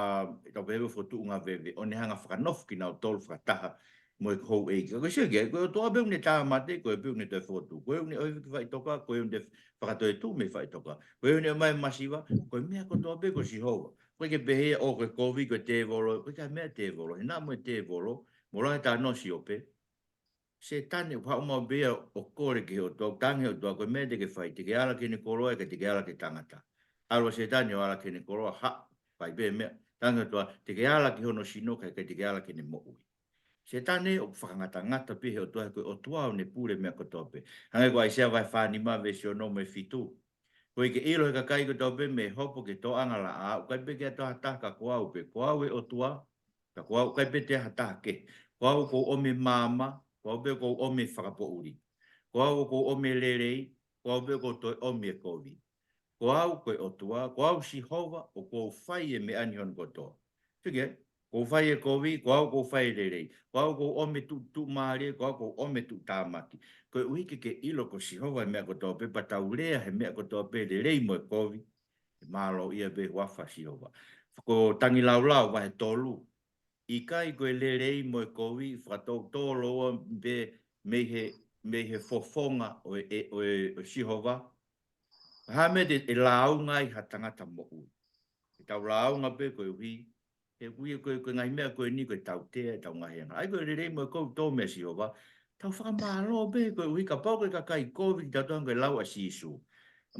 ʻetau pehē fokotuʻunga veve, ʻo ne hanga fakanofo kinautolu fakataha mo e houʻeiki. Ka ko e sio ki ai, ko e ʻOtua pē ʻoku ne tāmateʻi, ko ia pē ʻoku ne toe fokotuʻu. Ko ia ʻoku ne ʻohake ki faʻitoka, ko ia ʻoku ne fakatoetuʻu mei faʻitoka. Ko ia ʻoku ne ʻomai e masiva, ko e meʻa kotoa pē ko Sihova. ʻOku ʻikai ke pehē ia ʻo ko e kovi, ko e tēvolo, ʻoku ʻikai ha meʻa tēvolo. He naʻa mo e tēvolo, mo e lau ʻa e talanoa ʻa Siope, Sētane ʻoku haʻu maʻu pē ia ʻo kole ki he ʻOtua, ʻoku talaange ʻe he ʻOtua, ko e meʻa te ke fai, te ke ala ki heʻene koloa, ʻikai te ke ala ki he tangata. ʻAlu ʻa Sētane ʻo ala ki heʻene koloa, haʻu, fai pē meʻa, talaange ʻe he ʻOtua, te ke ala ki hono sino, kae ʻikai te ke ala ki heʻene moʻui. Sētane ʻoku fakangatangata pē he ʻOtua, he ko e ʻOtua ʻoku ne pule meʻa kotoa pē. Hangē ko ʻAisea vahe fā nima veesi ono mo e fitu. Koeʻuhi ke ʻilo ʻe he kakai kotoa pē mei he hopo ki he toʻonga laʻā, ʻoku ʻikai pē ke ʻi ai ha taha ka ko au pē, ko au e ʻOtua, ka ko au, ʻikai pē te ʻi ai ha taha kehe. Ko au ʻoku ou ʻomi e maama, ko au pē ʻoku ou ʻomi e fakapoʻuli. Ko au ʻoku ou ʻomi e lelei, ko au pē ʻoku ou toe ʻomi e kovi. Ko au ko e ʻOtua, ko au Sihova, ʻoku ou fai e meʻa ni hono kotoa. Sio ki ai, ʻOku ou fai e kovi, ko au ʻoku ou fai e lelei. Ko au ʻoku ou ʻomi e tuʻu, tuʻumālie, ko au ʻoku ou ʻomi e tuʻutāmaki. Koeʻuhi ke ke ʻilo ko Sihova e meʻa kotoa pē, pea tau lea he meʻa kotoa pē, lelei mo e kovi. ʻE mālōʻia pē huafa Sihova. Ko Tangilaulau vahe tolu. ʻIkai ko e lelei mo e kovi, fakatōtōloa pē mei he, mei he fofonga ʻo e, ʻo e, ʻo Sihova. Hā meʻa te, ʻe lāunga ai ha tangata moʻui. ʻE tau lāunga pē koeʻuhi, he ʻoku ʻi ai ko e, ko e ngaahi meʻa ko eni ko e tautea ʻetau ngaahi anga. ʻAi ko e lelei mo e kovi tō mei Sihova, tau fakamālō pē koeʻuhi kapau ko e kakai kovi kitautolu ko e lau ʻa Sīsū.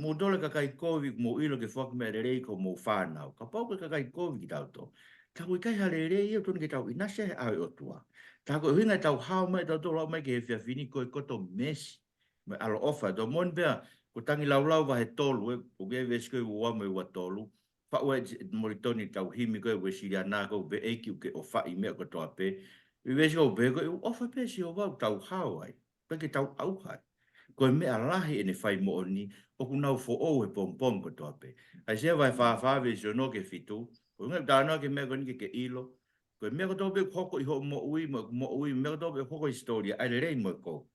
Mou tō e kakai kovi, mou ʻilo ke foaki meʻa lelei ki homou fānau. Kapau ko e kakai kovi kitautolu, tau ʻikai ha lelei ia ʻoku totonu ke tau ʻinasi he ʻao ʻo e ʻOtua. Tā ko e ʻuhinga ʻetau hao mai tautolu ʻo aʻu mai ki he efiafi ni ko e koto meesi mo e ʻaloʻofa. Tō moni pea, ko Tangilaulau vahe tolu, ē, ʻoku ʻi ai e veesi ko e ua mo e ua tolu. Faʻu ʻe Molitoni ʻetau himi ko e Uēsiliana ko e Pē ʻEiki ʻoku ke ʻofaʻi meʻa kotoa pē. ʻI he veesi ko e pē ko e ʻofa pē Sihova ʻoku tau hao ai. Pea ke tau ʻauha ai. Ko e meʻa lahi ʻene fai moʻoni, ʻoku nau foʻou he pongipongi kotoa pē. ʻAisea vahe fā fā veesi ono ki he fitu. Ko e ngaahi tānoa ki he meʻa ko eni ke ke ʻilo. Ko e meʻa kotoa pē ʻoku hoko ʻi hoʻo moʻui, mo ʻeku moʻui, meʻa kotoa pē ʻoku hoko ʻi hisitōlia, ʻa e lelei mo e kovi.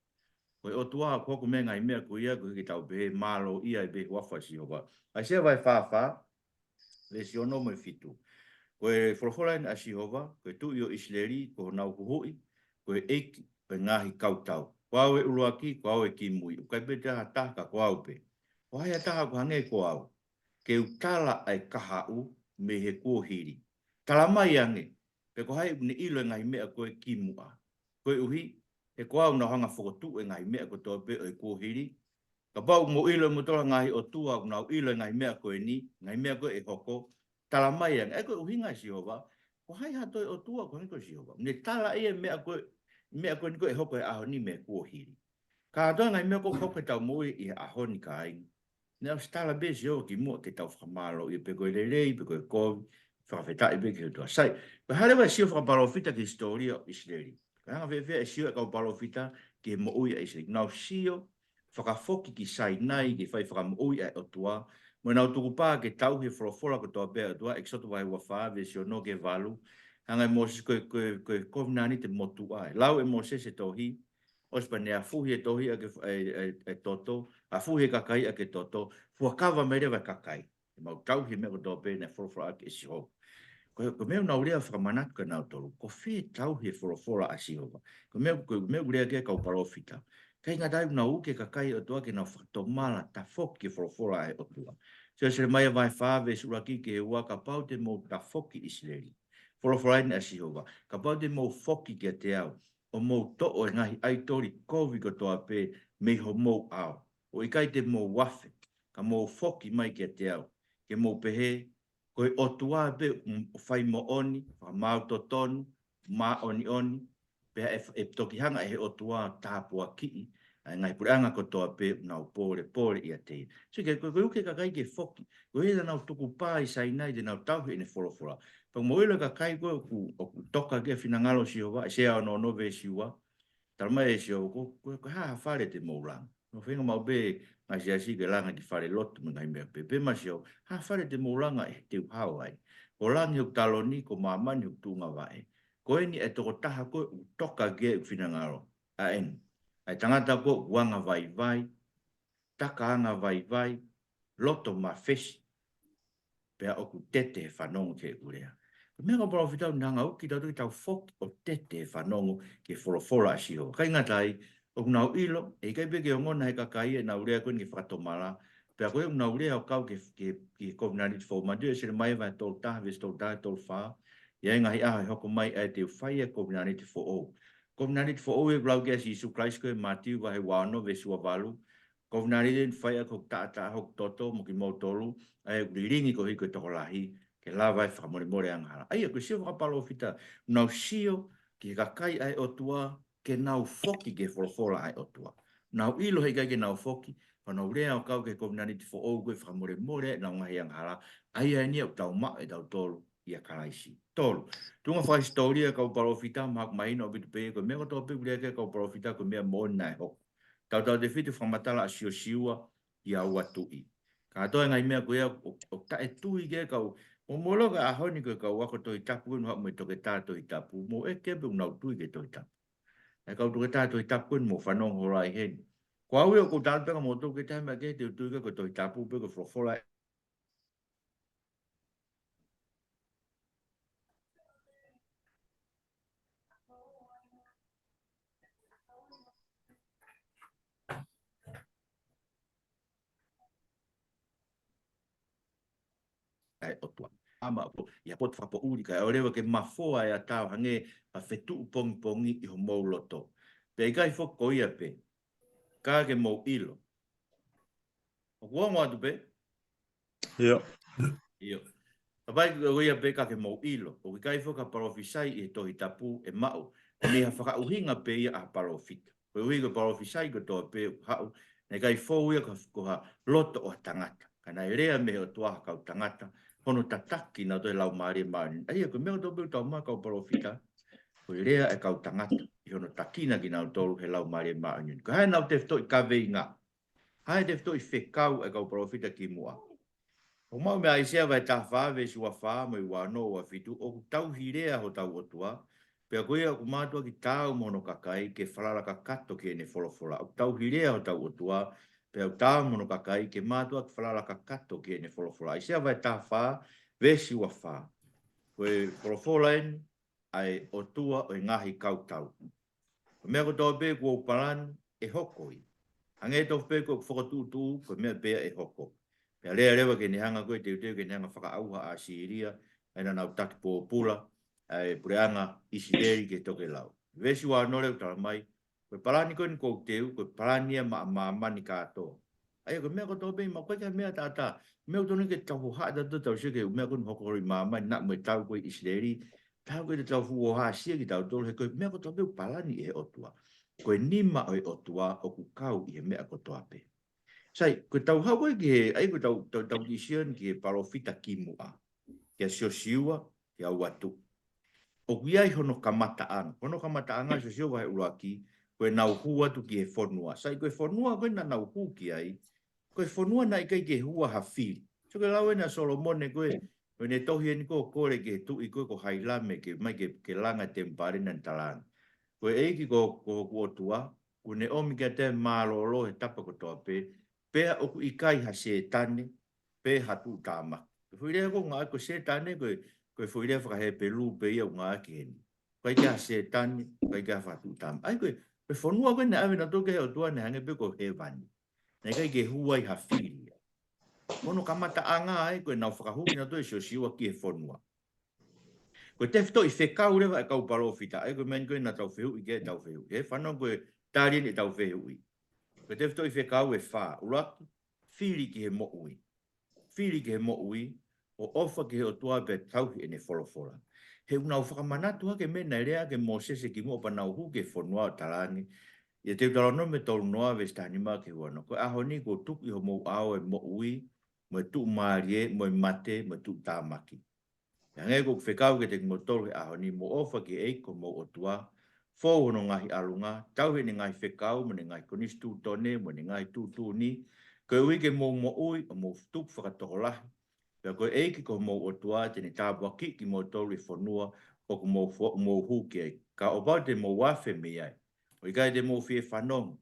Ko e ʻOtua ʻoku hoko mei he ngaahi meʻa ko ia, koeʻuhi ke tau pehē mālōʻia ai pē huafa Sihova. ʻAisea vahe fā fā, veesi ono mo e fitu. Ko e folofola eni ʻa Sihova, ko e Tuʻi ʻo ʻIsileli, ko honau huhuʻi, ko e ʻEiki ʻo e ngaahi kautau. Ko au e ʻuluaki, ko au e kimui, ʻoku ʻikai pē toe ʻi ai ha taha ka ko au pē. Ko hai ha taha ʻoku hangē ko au, ke u tala ʻa e kahaʻu mei he kuohili. Tala mai ange, pe ko hai ʻoku ne ʻilo e ngaahi meʻa ko ē kimuʻa. Koeʻuhi, he ko au naʻa ku hanga ʻo fokotuʻu e ngaahi meʻa kotoa pē ʻo e kuohili. Kapau ʻoku mou ʻilo ʻe moutolu e ngaahi ʻotua, ʻoku nau ʻilo e ngaahi meʻa ko eni, ngaahi meʻa ko ē ʻe hoko. Tala mai ange, ʻa ia ko e ʻuhinga ʻa Sihova, ko hai ha toe ʻotua ʻoku hangē ko Sihova. Ne tala ia e meʻa ko ē, meʻa ko eni ko ē ʻe hoko he ʻaho ni mei he kuohili. Kātoa e ngaahi meʻa ko ē ʻoku hoko heʻetau moʻui ʻi he ʻaho ni kāinga. Naʻe ʻosi tala pē Sihova kimuʻa ke tau fakamālōʻia pe ko e lelei, pe ko e kovi, fakafetaʻi pē ki he ʻOtua. Sai, ko e hā leva e sio fakapalōfita ki he hisitōlia ʻo ʻIsileli. Ko e anga fēfē e sio ʻa e kau palōfita ki he moʻui ʻa ʻIsileli. Nau sio fakafoki ki Sainai, ki he fai fakamoʻui ʻa e ʻOtua. Mo ʻenau tukupā ke tauhi e folofola kotoa pē ʻa e ʻOtua, ʻEkisoto vahe ua fā, veesi ono ki he valu. Hanga ʻe Mōsese ko e, ko e, ko e kovinānite motuʻa. Lau ʻe Mōsese e tohi, ʻosi pea ne afuhi e tohi ʻaki e, e, e, e toto, afuhi e kakai ʻaki e toto, fuakava mai leva e kakai. ʻE mau tauhi e meʻa kotoa pē naʻe folofola ʻaki ʻe Sihova. Ko, ko e meʻa ʻoku nau lea fakamanatu kia nautolu, ko fē tauhi e folofola ʻa Sihova. Ko e meʻa, ko e meʻa ʻoku lea ki ai e kau palōfita. ʻIkai ngata ai ʻoku nau uki e kakai ʻa e ʻOtua ke nau fakatomala tafoki ki he folofola ʻa e ʻOtua. Sio Selemaia vahe fā, veesi ʻuluaki ki he ua, kapau te mou tafoki ʻIsileli. Folofola eni ʻa Sihova, kapau te mou foki kiate au, ʻo mou toʻo e ngaahi ʻaitoli kovi kotoa pē mei homou ʻao, ʻo ʻikai te mou afe, ka mou foki mai kiate au, ke mou pehē, ko e ʻOtua pē ʻoku fai moʻoni, fakamaau totonu, māʻoniʻoni, pea ʻe, ʻe toki hanga ʻe he ʻOtua ʻo tāpuakiʻi ʻa e ngaahi puleʻanga kotoa pē ʻoku nau pōlepole ʻiate ia. So, ke, ko, ko e uki e kakai ke foki. Ko ia naʻa nau tukupā ʻi Sainai te nau tauhi ʻene folofola. Pea mou ʻilo e kakai ko ē ʻoku, ʻoku toka ki he finangalo ʻo Sihova, ʻAisea ono ono veesi ua. Tala mai ʻe Sihova, ko, ko, ko e hā ha fale te mou langa? Nofo feinga maʻu pē ngaahi siasi ke langa e kiʻi fale lotu mo e ngaahi meʻa pē. Pehē mai ʻe Sihova, hā ha fale te mou langa ʻi heʻeku hao ai? Ko langi hoku taloni, ko māmani hoku tuʻunga vaʻe. Ko eni e tokotaha ko ē ʻoku toka ki ai ʻeku finangalo. ʻA eni, ʻa e tangata ko ē ʻoku anga vaivai, taka anga vaivai, loto mafesi, pea ʻoku tete he fanongo ki heʻeku lea. Ko e meʻa ʻa e kau palōfita ʻoku nau hanga ʻo uki kitautolu ke tau foki ʻo tete he fanongo ki he folofola ʻa Sihova. ʻIkai ngata ai, ʻoku nau ʻilo, ʻe ʻikai pē ke ongona ʻe he kakai ʻenau lea ko eni ke fakatomala, pea ko ia ʻoku nau lea ʻo kau ki he, ki he, ki he kovinānite foʻou. Mātiu ʻe Selemaia vahe tolu taha, veesi tolu taha, tolu fā. ʻI he ngaahi ʻaho ʻe hoko mai ʻa ia te u fai ai e kovinānite foʻou. Kovinānite foʻou ʻoku lau ki ai ʻa Sīsū Kalaisi ko ē Mātiu vahe ua ono, veesi ua valu. Kovinānite ni fai ʻaki hoku taʻataʻa, hoku toto mo kimoutolu, ʻa ia ʻoku lilingi koeʻuhi ko e tokolahi, ke lava ai e fakamolemole angahala. ʻA ia, ko e sio fakapalōfita, nau sio ki he kakai ʻa e ʻOtua, ke nau foki ki he folofola ʻa e ʻOtua. Nau ʻilo he ʻikai ke nau foki, pea nau lea ʻo kau ki he kovinānite foʻou ko e fakamolemole ʻenau ngaahi angahala, ʻa ia eni ʻoku tau maʻu ʻe tautolu ʻia Kalaisi. Tolu. Tuʻunga fakahisitōlia ʻa e kau palōfita, mahalo ʻoku mahino ʻaupito pē, ko e meʻa kotoa pē ʻoku lea ki ai e kau palōfita, ko e meʻa moʻoni naʻe hoko. Tautautefito e fakamatala ʻa Siosiua ki he ua tuʻi. Kātoa e ngaahi meʻa ko ia ʻoku, ʻoku taʻetui ki ai e kau, Mou, mou lau ki he ʻaho ni ko e kau ako Tohi Tapu ʻoku nau haʻu mo e toketā Tohi Tapu, mou ʻeke pe ʻoku nau tui ki he Tohi Tapu. ʻA e kau toketā Tohi Tapu ʻoku mou fanongo holo ai heni. Ko au ia ʻoku ou tala pē kia moutolu, ʻikai ha meʻa kehe te u tui ki ai, ko e Tohi Tapu pē, ko e folofola. ʻA e ʻOtua. ʻAma ʻoku ʻi ha potu fakapoʻuli, kae ʻoua leva ke mafoa ʻa e ʻatā ʻo hangē ha fetuʻu pongipongi ʻi homou loto. Pea ʻikai foki ko ia pē, ka ke mou ʻilo. ʻOku ongo atu pē? ʻIo. ʻIo. Ka ʻikai ko ia pē, ka ke mou ʻilo, ʻoku ʻikai foki ha palōfisai ʻi he Tohi Tapu ʻe maʻu mei ha fakaʻuhinga pē ia ʻa ha palōfita. Koeʻuhi ko e palōfisai kotoa pē ʻoku haʻu, naʻe ʻikai fou ia ko, ko ha loto ʻo ha tangata. Ka naʻe lea mei he ʻOtua ki ha kau tangata, hono tataki kinautolu ʻe he Laumālie Māʻoniʻoni. ʻA ia, ko e meʻa kotoa pē ʻoku tau maʻu ʻa e kau palōfita, ko e lea ʻa e kau tangata, ʻi hono takina kinautolu ʻe he Laumālie Māʻoniʻoni. Ko e hā ʻenau tefitoʻi kaveinga? Hā e tefitoʻi fekau ʻa e kau palōfita kimuʻa? ʻOku maʻu mei ʻAisea vahe taha fā, veesi ua fā mo e ua ono, ua fitu, ʻoku tauhi lea hotau ʻOtua, pea ko ia ʻoku mātuʻaki taau mo hono kakai ke falala kakato ki heʻene folofola. ʻOku tauhi lea hotau ʻOtua, pea ʻoku taau mo hono kakai ke mātuʻaki falala kakato ki heʻene folofola. ʻAisea vahe taha fā, veesi ua fā. Ko e folofola eni ʻa e ʻOtua ʻo e ngaahi kautau. Ko e meʻa kotoa pē kuo u palani ʻe hoko ia. Hangē tofu pē ko ʻeku fokotuʻutuʻu, ko e meʻa pē ia ʻe hoko. Pea lea leva ki heʻene hanga ko ē ʻo teuteu ki heʻene hanga ʻo fakaʻauha ʻa ʻAsīlia, ʻa ē naʻa nau taki pōpula ʻa e puleʻanga ʻIsileli ki he tokelau. Veesi ua ono leva ʻoku tala mai, ko e palani ko eni kuo u teu, ko e palani ia maʻa māmani kātoa. ʻA ia, ko e meʻa kotoa pē ʻi māmani, ʻoku ʻikai ke meʻa taʻataʻa. Meʻa ʻoku totonu ke tau hohaʻa tautolu, tau sio ki he ʻū meʻa ko eni ʻoku hoko holo ʻi māmani, naʻa mo e tau ko ē ʻi ʻIsileli. Taau ke tau fuʻu hohaʻa ʻia kitautolu, he ko e meʻa kotoa pē ʻoku palani ʻe he ʻOtua. Ko e nima ʻo e ʻOtua ʻoku kau ʻi he meʻa kotoa pē. Sai, ko ʻetau haʻu ko ē ki he, ʻa ia ko ʻetau, tau, tau kiʻi sio eni ki he palōfita kimuʻa, kia Siosiua, kia Uatu. ʻOku ʻi ai hono kamataʻanga. Hono kamataʻanga, Siosiua vahe ʻuluaki, ko ʻenau hū atu ki he fonua. Sai, ko e fonua ko ē naʻa nau hū ki ai, ko e fonua naʻe ʻikai ke hū ai ha fili. Sio ki he lau eni ʻa Solomone ko ē, ko ʻene tohi eni ko ē ʻo kole ki he tuʻi ko ē ko Hailame ke mai ke, ke langa e temipale, naʻa ne talaange, ko e ʻEiki ko, ko hoku ʻOtua, kuo ne ʻomi kiate au e mālōlō he tapa kotoa pē, pea ʻoku ʻikai ha Sētane, pe ha tuʻutāmaki. Ko e foʻi lea ko ē ʻoku ngāueʻaki ko e Sētane, ko e, ko e foʻi lea faka-Hepelū pē ia ʻoku ngāueʻaki heni. ʻIkai ke ʻi ai ha Sētane, ʻikai ke ʻi ai ha tuʻutāmaki. ʻA ia ko e, ko e fonua ko ē naʻe ʻave nautolu ki ai ʻe he ʻOtua naʻe hangē pē ko hēvani. Naʻe ʻikai ke hū ai ha fili ia. Ko hono kamataʻanga ē, ko ʻenau fakahū kinautolu ʻe Siosiua ki he fonua. Ko e tefitoʻi fekau leva ʻa e kau palōfita, ʻa ia ko e meʻa eni ko ē naʻa tau fehuʻi ki ai ʻetau fehuʻi. He fanongo ko e tali eni ʻetau fehuʻi. Ko e tefitoʻi fekau ʻe fā, ʻuluaki, fili ki he moʻui. Fili ki he moʻui, ʻo ʻofa ki he ʻOtua pea tauhi ʻene folofola. He ʻoku nau fakamanatu hake e meʻa naʻe lea ʻaki ʻe Mōsese kimuʻa pea nau hū ki he fonua ʻo talaange ʻia Teutalōnome tolu noa veesi taha nima ki he ua ono, ko e ʻaho ni kuo u tuku ʻi homou ʻao e moʻui, mo e tuʻumālie, mo e mate, mo e tuʻutāmaki. Pea hangē ko ʻeku fekau kiate kimoutolu he ʻaho ni, mou ʻofa ki he ʻEiki ko homou ʻOtua, fou hono ngaahi ʻalunga, tauhi ʻene ngaahi fekau, mo ʻene ngaahi konisitūtone, mo ʻene ngaahi tuʻutuʻuni, koeʻuhi ke mou moʻui, ʻo mou tupu fakatokolahi. Pea ko e ʻEiki ko homou ʻOtua, te ne tāpuakiʻi kimoutolu ʻi he fonua ʻoku mou fo-, mou hū ki ai. Ka ʻo kapau te mou afe mei ai, ʻo ʻikai te mou fie fanongo,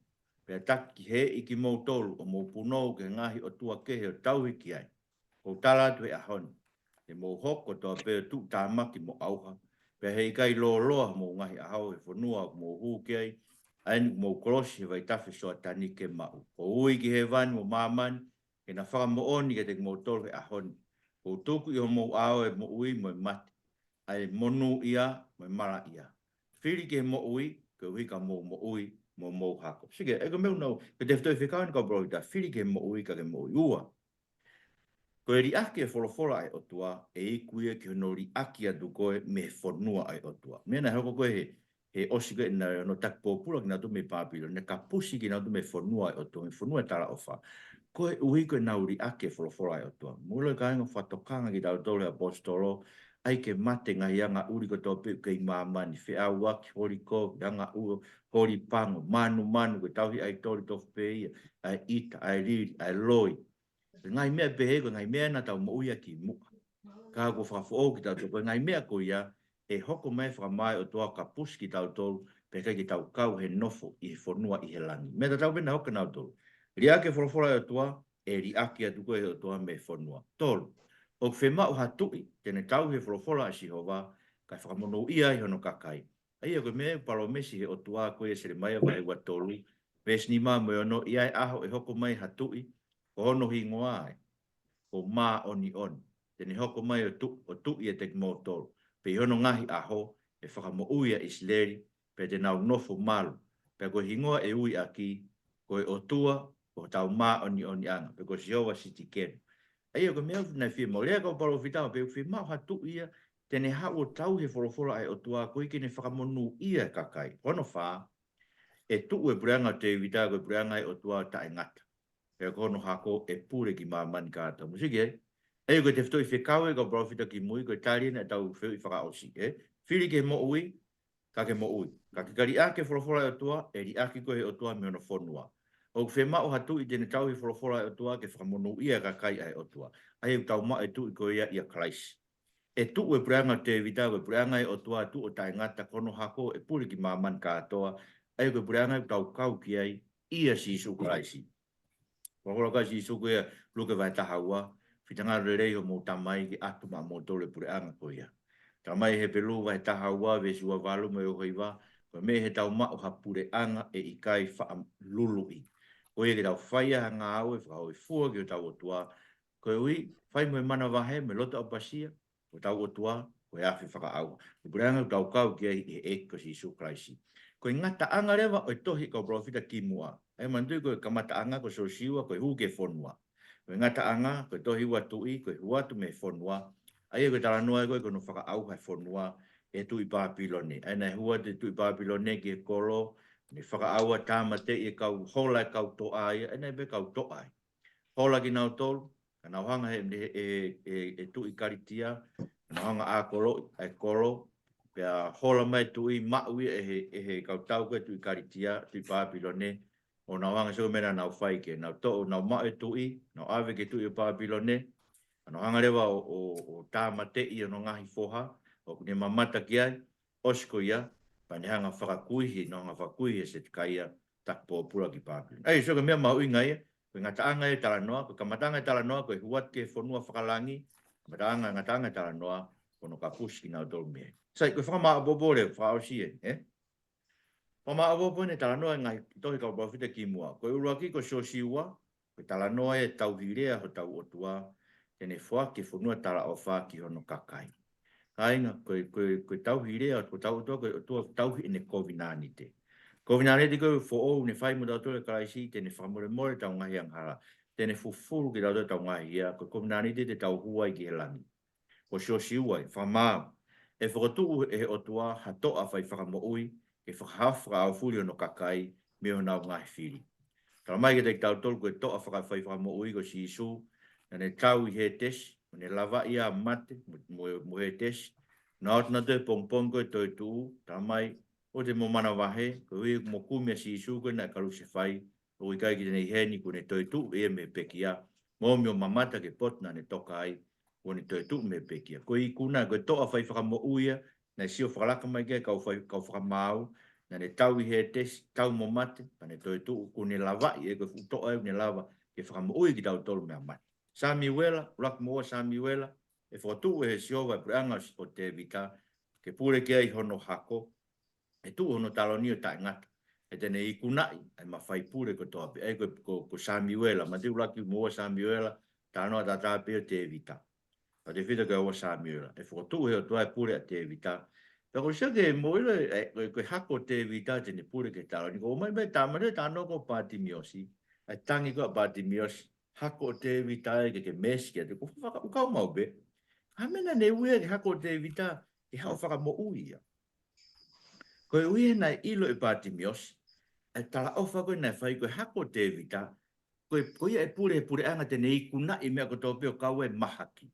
pea taki ki he ʻEiki kimoutolu, ʻo mou punou ki he ngaahi ʻotua kehe ʻo tauhi ki ai, ʻoku ou tala atu he ʻaho ni, te mou hoko kotoa pē ʻo tuʻutāmaki mo ʻauha, pea heʻikai lōloa homou ngaahi ʻaho he fonua ʻoku mou hū ki ai, ʻa eni ʻoku mou kolosi he vaitafe Soatani ke maʻu. Ko e ui ki hēvani mo māmani, ke na fakamoʻoni kiate kimoutolu he ʻaho ni, kuo u tuku ʻi homou ʻao e moʻui mo e mate, ʻa e monūʻia mo e malaʻia. Fili ki he moʻui, koeʻuhi ka mou moʻui, mo mou hako. Sike, ʻa ia ko e meʻa ʻoku nau, ko e tefitoʻi fekau eni ʻa e kau palōfita, fili ki he moʻui ka ke moʻui. Ua, ko e liʻaki e folofola ʻa e ʻOtua, ʻe iku ia ki hono liʻaki atu koe mei he fonua ʻa e ʻOtua. Meʻa naʻe hoko ko ē he, he ʻosi ko ē naʻe ʻi ai hono taki pōpula kinautolu mei Pāpilone, naʻe kapusi kinautolu mei he fonua ʻa e ʻOtua, mei he fonua ʻo e talaʻofa. Koeʻuhi ko ʻenau liʻaki e folofola ʻa e ʻOtua. Mou ʻilo kāinga, fakatokanga kitautolu ʻe he ʻaposetolo, ʻai ke mate e ngaahi angaʻuli kotoa pē ʻoku kei māmani, feʻauaki, holi kovi, angaʻuli, holi pango, manumanu, ko e tauhi ʻaitoli tofu pē ia, ʻa e ʻita, ʻa e lili, ʻa e loi. Ko e ngaahi meʻa pehē, ko e ngaahi meʻa naʻa tau moʻui ʻaki kimuʻa. Ka kuo fakafoʻou kitautolu, ko e ngaahi meʻa ko ia ʻe hoko mai fakamaau ʻOtua ʻo kapusi kitautolu, pea ʻikai ke tau kau he nofo ʻi he fonua ʻi he langi. Meʻa tatau pē naʻe hoko kia nautolu. Liʻaki e folofola ʻa e ʻOtua, ʻe liʻaki atu koe ʻe he ʻOtua mei he fonua. Tolu, ʻoku fiemaʻu ha tuʻi te ne tauhi e folofola ʻa Sihova, kae fakamonūʻia ai hono kakai. ʻA ia ko e meʻa ʻoku palōmesi ʻe he ʻOtua ko ia ʻia Selemaia vahe ua tolu, veesi nima mo e ono, ʻi ai e ʻaho ʻe hoko mai ha tuʻi, ko hono hingoa ē, ko Māʻoniʻoni. Te ne hoko mai ʻo tu-, ʻo tuʻi ʻiate kimoutolu. Pea ʻi hono ngaahi ʻaho, ʻe fakamoʻui ʻa ʻIsileli, pea te nau nofo malu. Pea ko e hingoa ʻe ui ʻaki, ko e ʻOtua, ko hotau māʻoniʻoniʻanga, pe ko Sihova Sitikeni. ʻA ia ko e meʻa naʻe fiemaʻu, lea ʻa e kau palōfita, pea ʻoku fiemaʻu ha tuʻi ia te ne haʻu ʻo tauhi e folofola ʻa e ʻOtua ko ia ke ne fakamonūʻia e kakai. Ko hono fā, ʻe tuʻu e puleʻanga ʻo Tēvita ko e puleʻanga ʻo e ʻOtua ʻo taʻengata. Pea ko hono hako ʻe pule ki māmani kātoa. Musiki ē? ʻA ia ko e tefitoʻi fekau ʻa e kau palōfita kimui, ko e tali eni ʻetau fehuʻi fakaʻosi, ē? Fili ke moʻui, ka ke moʻui. Ka ke liʻaki e folofola ʻa e ʻOtua, ʻe liʻaki koe ʻe he ʻOtua mei hono fonua. ʻOku fiemaʻu ha tuʻi te ne tauhi e folofola ʻa e ʻOtua ke fakamonūʻia e kakai ʻa e ʻOtua. ʻA ia ʻoku tau maʻu e tuʻi ko ia ʻia Kalaisi. ʻE tuʻu e puleʻanga ʻo Tēvita ko e puleʻanga ʻo e ʻOtua ʻo taʻengata, ko hono hako ʻe pule ki māmani kātoa. ʻA ia ko e puleʻanga ʻoku tau kau ki ai ʻia Sīsū Kalaisi. Folofola ʻa Sīsū ko ia, Luke vahe taha ua, fitungalo lelei homou Tamai ke ʻatu maʻamoutolu e puleʻanga ko ia. Talamai ʻe Hepelū vahe taha ua, veesi ua valu mo e ua hiva, ko e meʻa ʻi heʻetau maʻu ha puleʻanga ʻe ʻikai faʻa luluʻi. Ko ia ke tau fai ai ha ngāue fakahōifua ki hotau ʻOtua, koeʻuhi, fai mo e manavahē mo e loto ʻapasia, ko hotau ʻOtua, ko e afi fakaʻauha. Ko e puleʻanga ʻoku tau kau ki ai ʻi he ʻEiki ko Sīsū Kalaisi. Ko e ngataʻanga leva ʻo e tohi ʻa e kau palōfita kimuʻa. ʻA ia manatuʻi ko e kamataʻanga ko Siosiua, ko e hū ki he fonua. Ko e ngataʻanga, ko e tohi Ua Tuʻi, ko e hū atu mei he fonua. ʻA ia ko e talanoa ia ko ē ki hono fakaʻauha e fonua ʻe he tuʻi Pāpilone. ʻA ia naʻe hū atu e tuʻi Pāpilone ki he kolo, ne fakaʻauha, tāmateʻi e kau, hola e kau toʻa ia, ʻa ia naʻe pehē kau toʻa ia. Hola kinautolu, ka nau hanga ʻe he, ʻe he, ʻe he, ʻe he, ʻe he tuʻi Kalitia, ka nau hanga ʻo ʻākoloʻi ʻa e kolo, pea hola mai e tuʻi, maʻu ia ʻe he, ʻe he kau tau ko ē tuʻi Kalitia, tuʻi Pāpilone, ʻo nau hanga, sio ki he meʻa naʻa nau fai ki ai, nau toʻo, nau maʻu e tuʻi, nau ʻave ki he tuʻi ʻo Pāpilone, ka nau hanga leva ʻo, ʻo, ʻo tāmateʻi hono ngaahi foha, ʻoku ne mamata ki ai, ʻosi ko ia, pea ne hanga ʻo fakakuihi, nau hanga ʻo fakakuihi ʻe Setekaia, taki pōpula ki Pāpilone. ʻA ia, sio ki he meʻa mahuʻinga ia, ko e ngataʻanga ia e talanoa, ko e kamataʻanga e talanoa, ko e hū atu ki he fonua fakalangi, kamataʻanga, ngataʻanga e talanoa, ko hono kapusi kinautolu mei ai. Sai, ko e fakamāʻopoʻopo leva, fakaʻosi ē, ē? Fakamāʻopoʻopo eni e talanoa ʻa e ngaahi tohi ʻa e kau palōfita kimuʻa. Ko e ʻuluaki ko Siosiua, ko e talanoa ia e tauhi lea hotau ʻOtua, te ne foaki e fonua talaʻofa ki hono kakai. Kāinga, ko e, ko e, ko e tauhi lea, ko hotau ʻOtua, ko e ʻOtua tauhi ʻene kovinānite. Kovinānite ko ē foʻou ne fai mo tautolu ʻia Kalaisi, te ne fakamolemole ʻetau ngaahi angahala, te ne fufulu kitautolu ʻetau ngaahi hia, ko e kovinānite te tau hū ai ki he langi. Ko Siosiua ē, fakamaau. ʻE fokotuʻu ʻe he ʻOtua ha toʻa faifakamoʻui, ke fakahaofi fakaʻaufuli hono kakai, mei honau ngaahi fili. Talamai kiate kitautolu ko e toʻa faka-, faifakamoʻui ko Sīsū, naʻa ne tau ʻi Hētesi, mo ne lavaʻi ʻa mate, mo, mo, mo Hētesi, naʻa ne ʻoatu nautolu he pongipongi ko ē toetuʻu, talamai, ʻoua te mou manavahē, koeʻuhi ʻoku mou kumi ʻa Sīsū ko ē naʻe kalusefai, ʻoku ʻikai ke ne ʻi heni, kuo ne toetuʻu ʻe ia mei he pekia, mou ōmi ʻo mamata ki he potu naʻa ne toka ai, kuo ne toetuʻu mei he pekia. Ko e ikuna, ko e toʻa faifakamoʻui ia, naʻe sio fakalaka mai ki ai e kau fai-, kau fakamaau, naʻa ne tau ʻi Hētesi, tau mo mate, pea ne toetuʻu, kuo ne lavaʻi, ē, ko e fuʻu toʻa ē ʻoku ne lava ke fakamoʻui kitautolu mei he mate. Samiuela, ʻuluaki mo ua Samiuela, ʻe fokotuʻu ʻe he Sihova e puleʻanga ʻo Tēvita, ke pule ki ai hono hako, ʻe tuʻu hono taloni ʻo taʻengata, ʻe te ne ikunaʻi ʻa e mafai pule kotoa pē. ʻA ia ko, ko, ko Samiuela, manatuʻi ʻuluaki mo ua Samiuela, talanoa tatau pē ʻo Tēvita. Pea tefito ki he ua Samiuela, ʻe fokotuʻu ʻe he ʻOtua e pule ʻa Tēvita. Pea ko e sio ki he moʻui ʻa e, ko, ko e hako ʻo Tēvita te ne pule ki he taloni. Ko e ʻomai pē talanoa ko Pātimiosi, ʻa e tangi ko ē ʻa Pātimiosi, hako ʻo Tēvita ē, ke ke meesi kiate au, ko e faka-, ʻoku kau maʻu pē. Ko e meʻa naʻa ne ui ai ki he hako ʻo Tēvita, ke haʻu ʻo fakamoʻui ia. Koeʻuhi he naʻe ʻilo ʻe Pātimiosi, ʻa e talaʻofa ko ē naʻe fai ko e hako ʻo Tēvita, ko e, ko ia ʻe pule he puleʻanga te ne ikunaʻi e meʻa kotoa pē ʻoku kau ai e mahaki.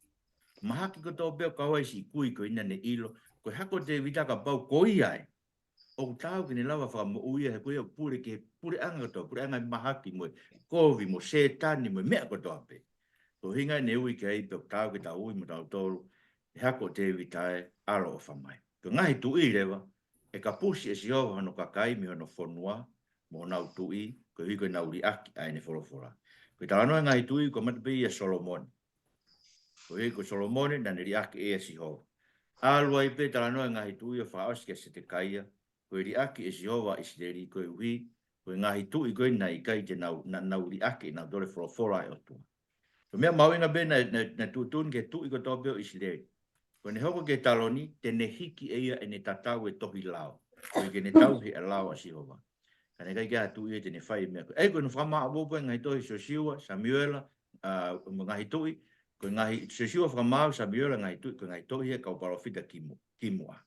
Mahaki kotoa pē ʻoku kau ai e siʻi kui ko ē naʻa ne ʻilo, ko e hako ʻo Tēvita kapau ko ia ē, ʻoku taau ke ne lava ʻo fakamoʻui ia he ko ia ʻoku pule ki he puleʻanga kotoa, puleʻanga ʻo e mahaki mo e kovi mo Sētane mo e meʻa kotoa pē. Ko e ʻuhinga ia ne ui ki ai pea ʻoku taau ke tau ui mo tautolu, ʻE hako ʻo Tēvita ē, ʻAlo ʻofa mai. Ko e ngaahi tuʻi leva, ʻe kapusi ʻe Sihova hono kakai mei hono fonua, mo honau tuʻi, koeʻuhi ko ʻenau liʻaki ʻa ʻene folofola. Ko e talanoa e ngaahi tuʻi, ko e mata pē ia ʻa Solomone. Koeʻuhi ko Solomone, naʻa ne liʻaki ʻe ia ʻa Sihova. ʻAlu ai pē talanoa e ngaahi tuʻi ʻo fakaʻosi kia Setekaia, ko e liʻaki ʻe Sihova ʻa ʻIsileli, koeʻuhi ko e ngaahi tuʻi ko ē naʻe ʻikai te nau, naʻa nau liʻaki ʻenau tole folofola ʻa e ʻOtua. Ko e meʻa mahuʻinga pē naʻe, naʻe, naʻe tuʻutuʻuni ki he tuʻi kotoa pē ʻo ʻIsileli. Ko ʻene hoko ki he taloni, te ne hiki ʻe ia ʻene tatau e tohi lao. Koeʻuhi ke ne tauhi e lao ʻa Sihova. Ka naʻe ʻikai ke ʻi ai ha tuʻi ia te ne fai e meʻa ko ē. ʻA ia ko hono fakamaʻopoʻopo e ngaahi tohi Siosiua, Samiuela, ʻa, mo e ngaahi tuʻi, ko e ngaahi Siosiua, Fakamaau, Samiuela, ngaahi tuʻi, ko e ngaahi tohi ia ʻa e kau palōfita kimu-, kimuʻa.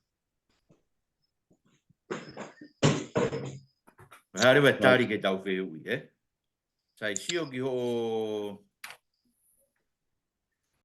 Mahalo ʻe tali ke tau fehuʻi, ē? Sai, sio ki hoʻo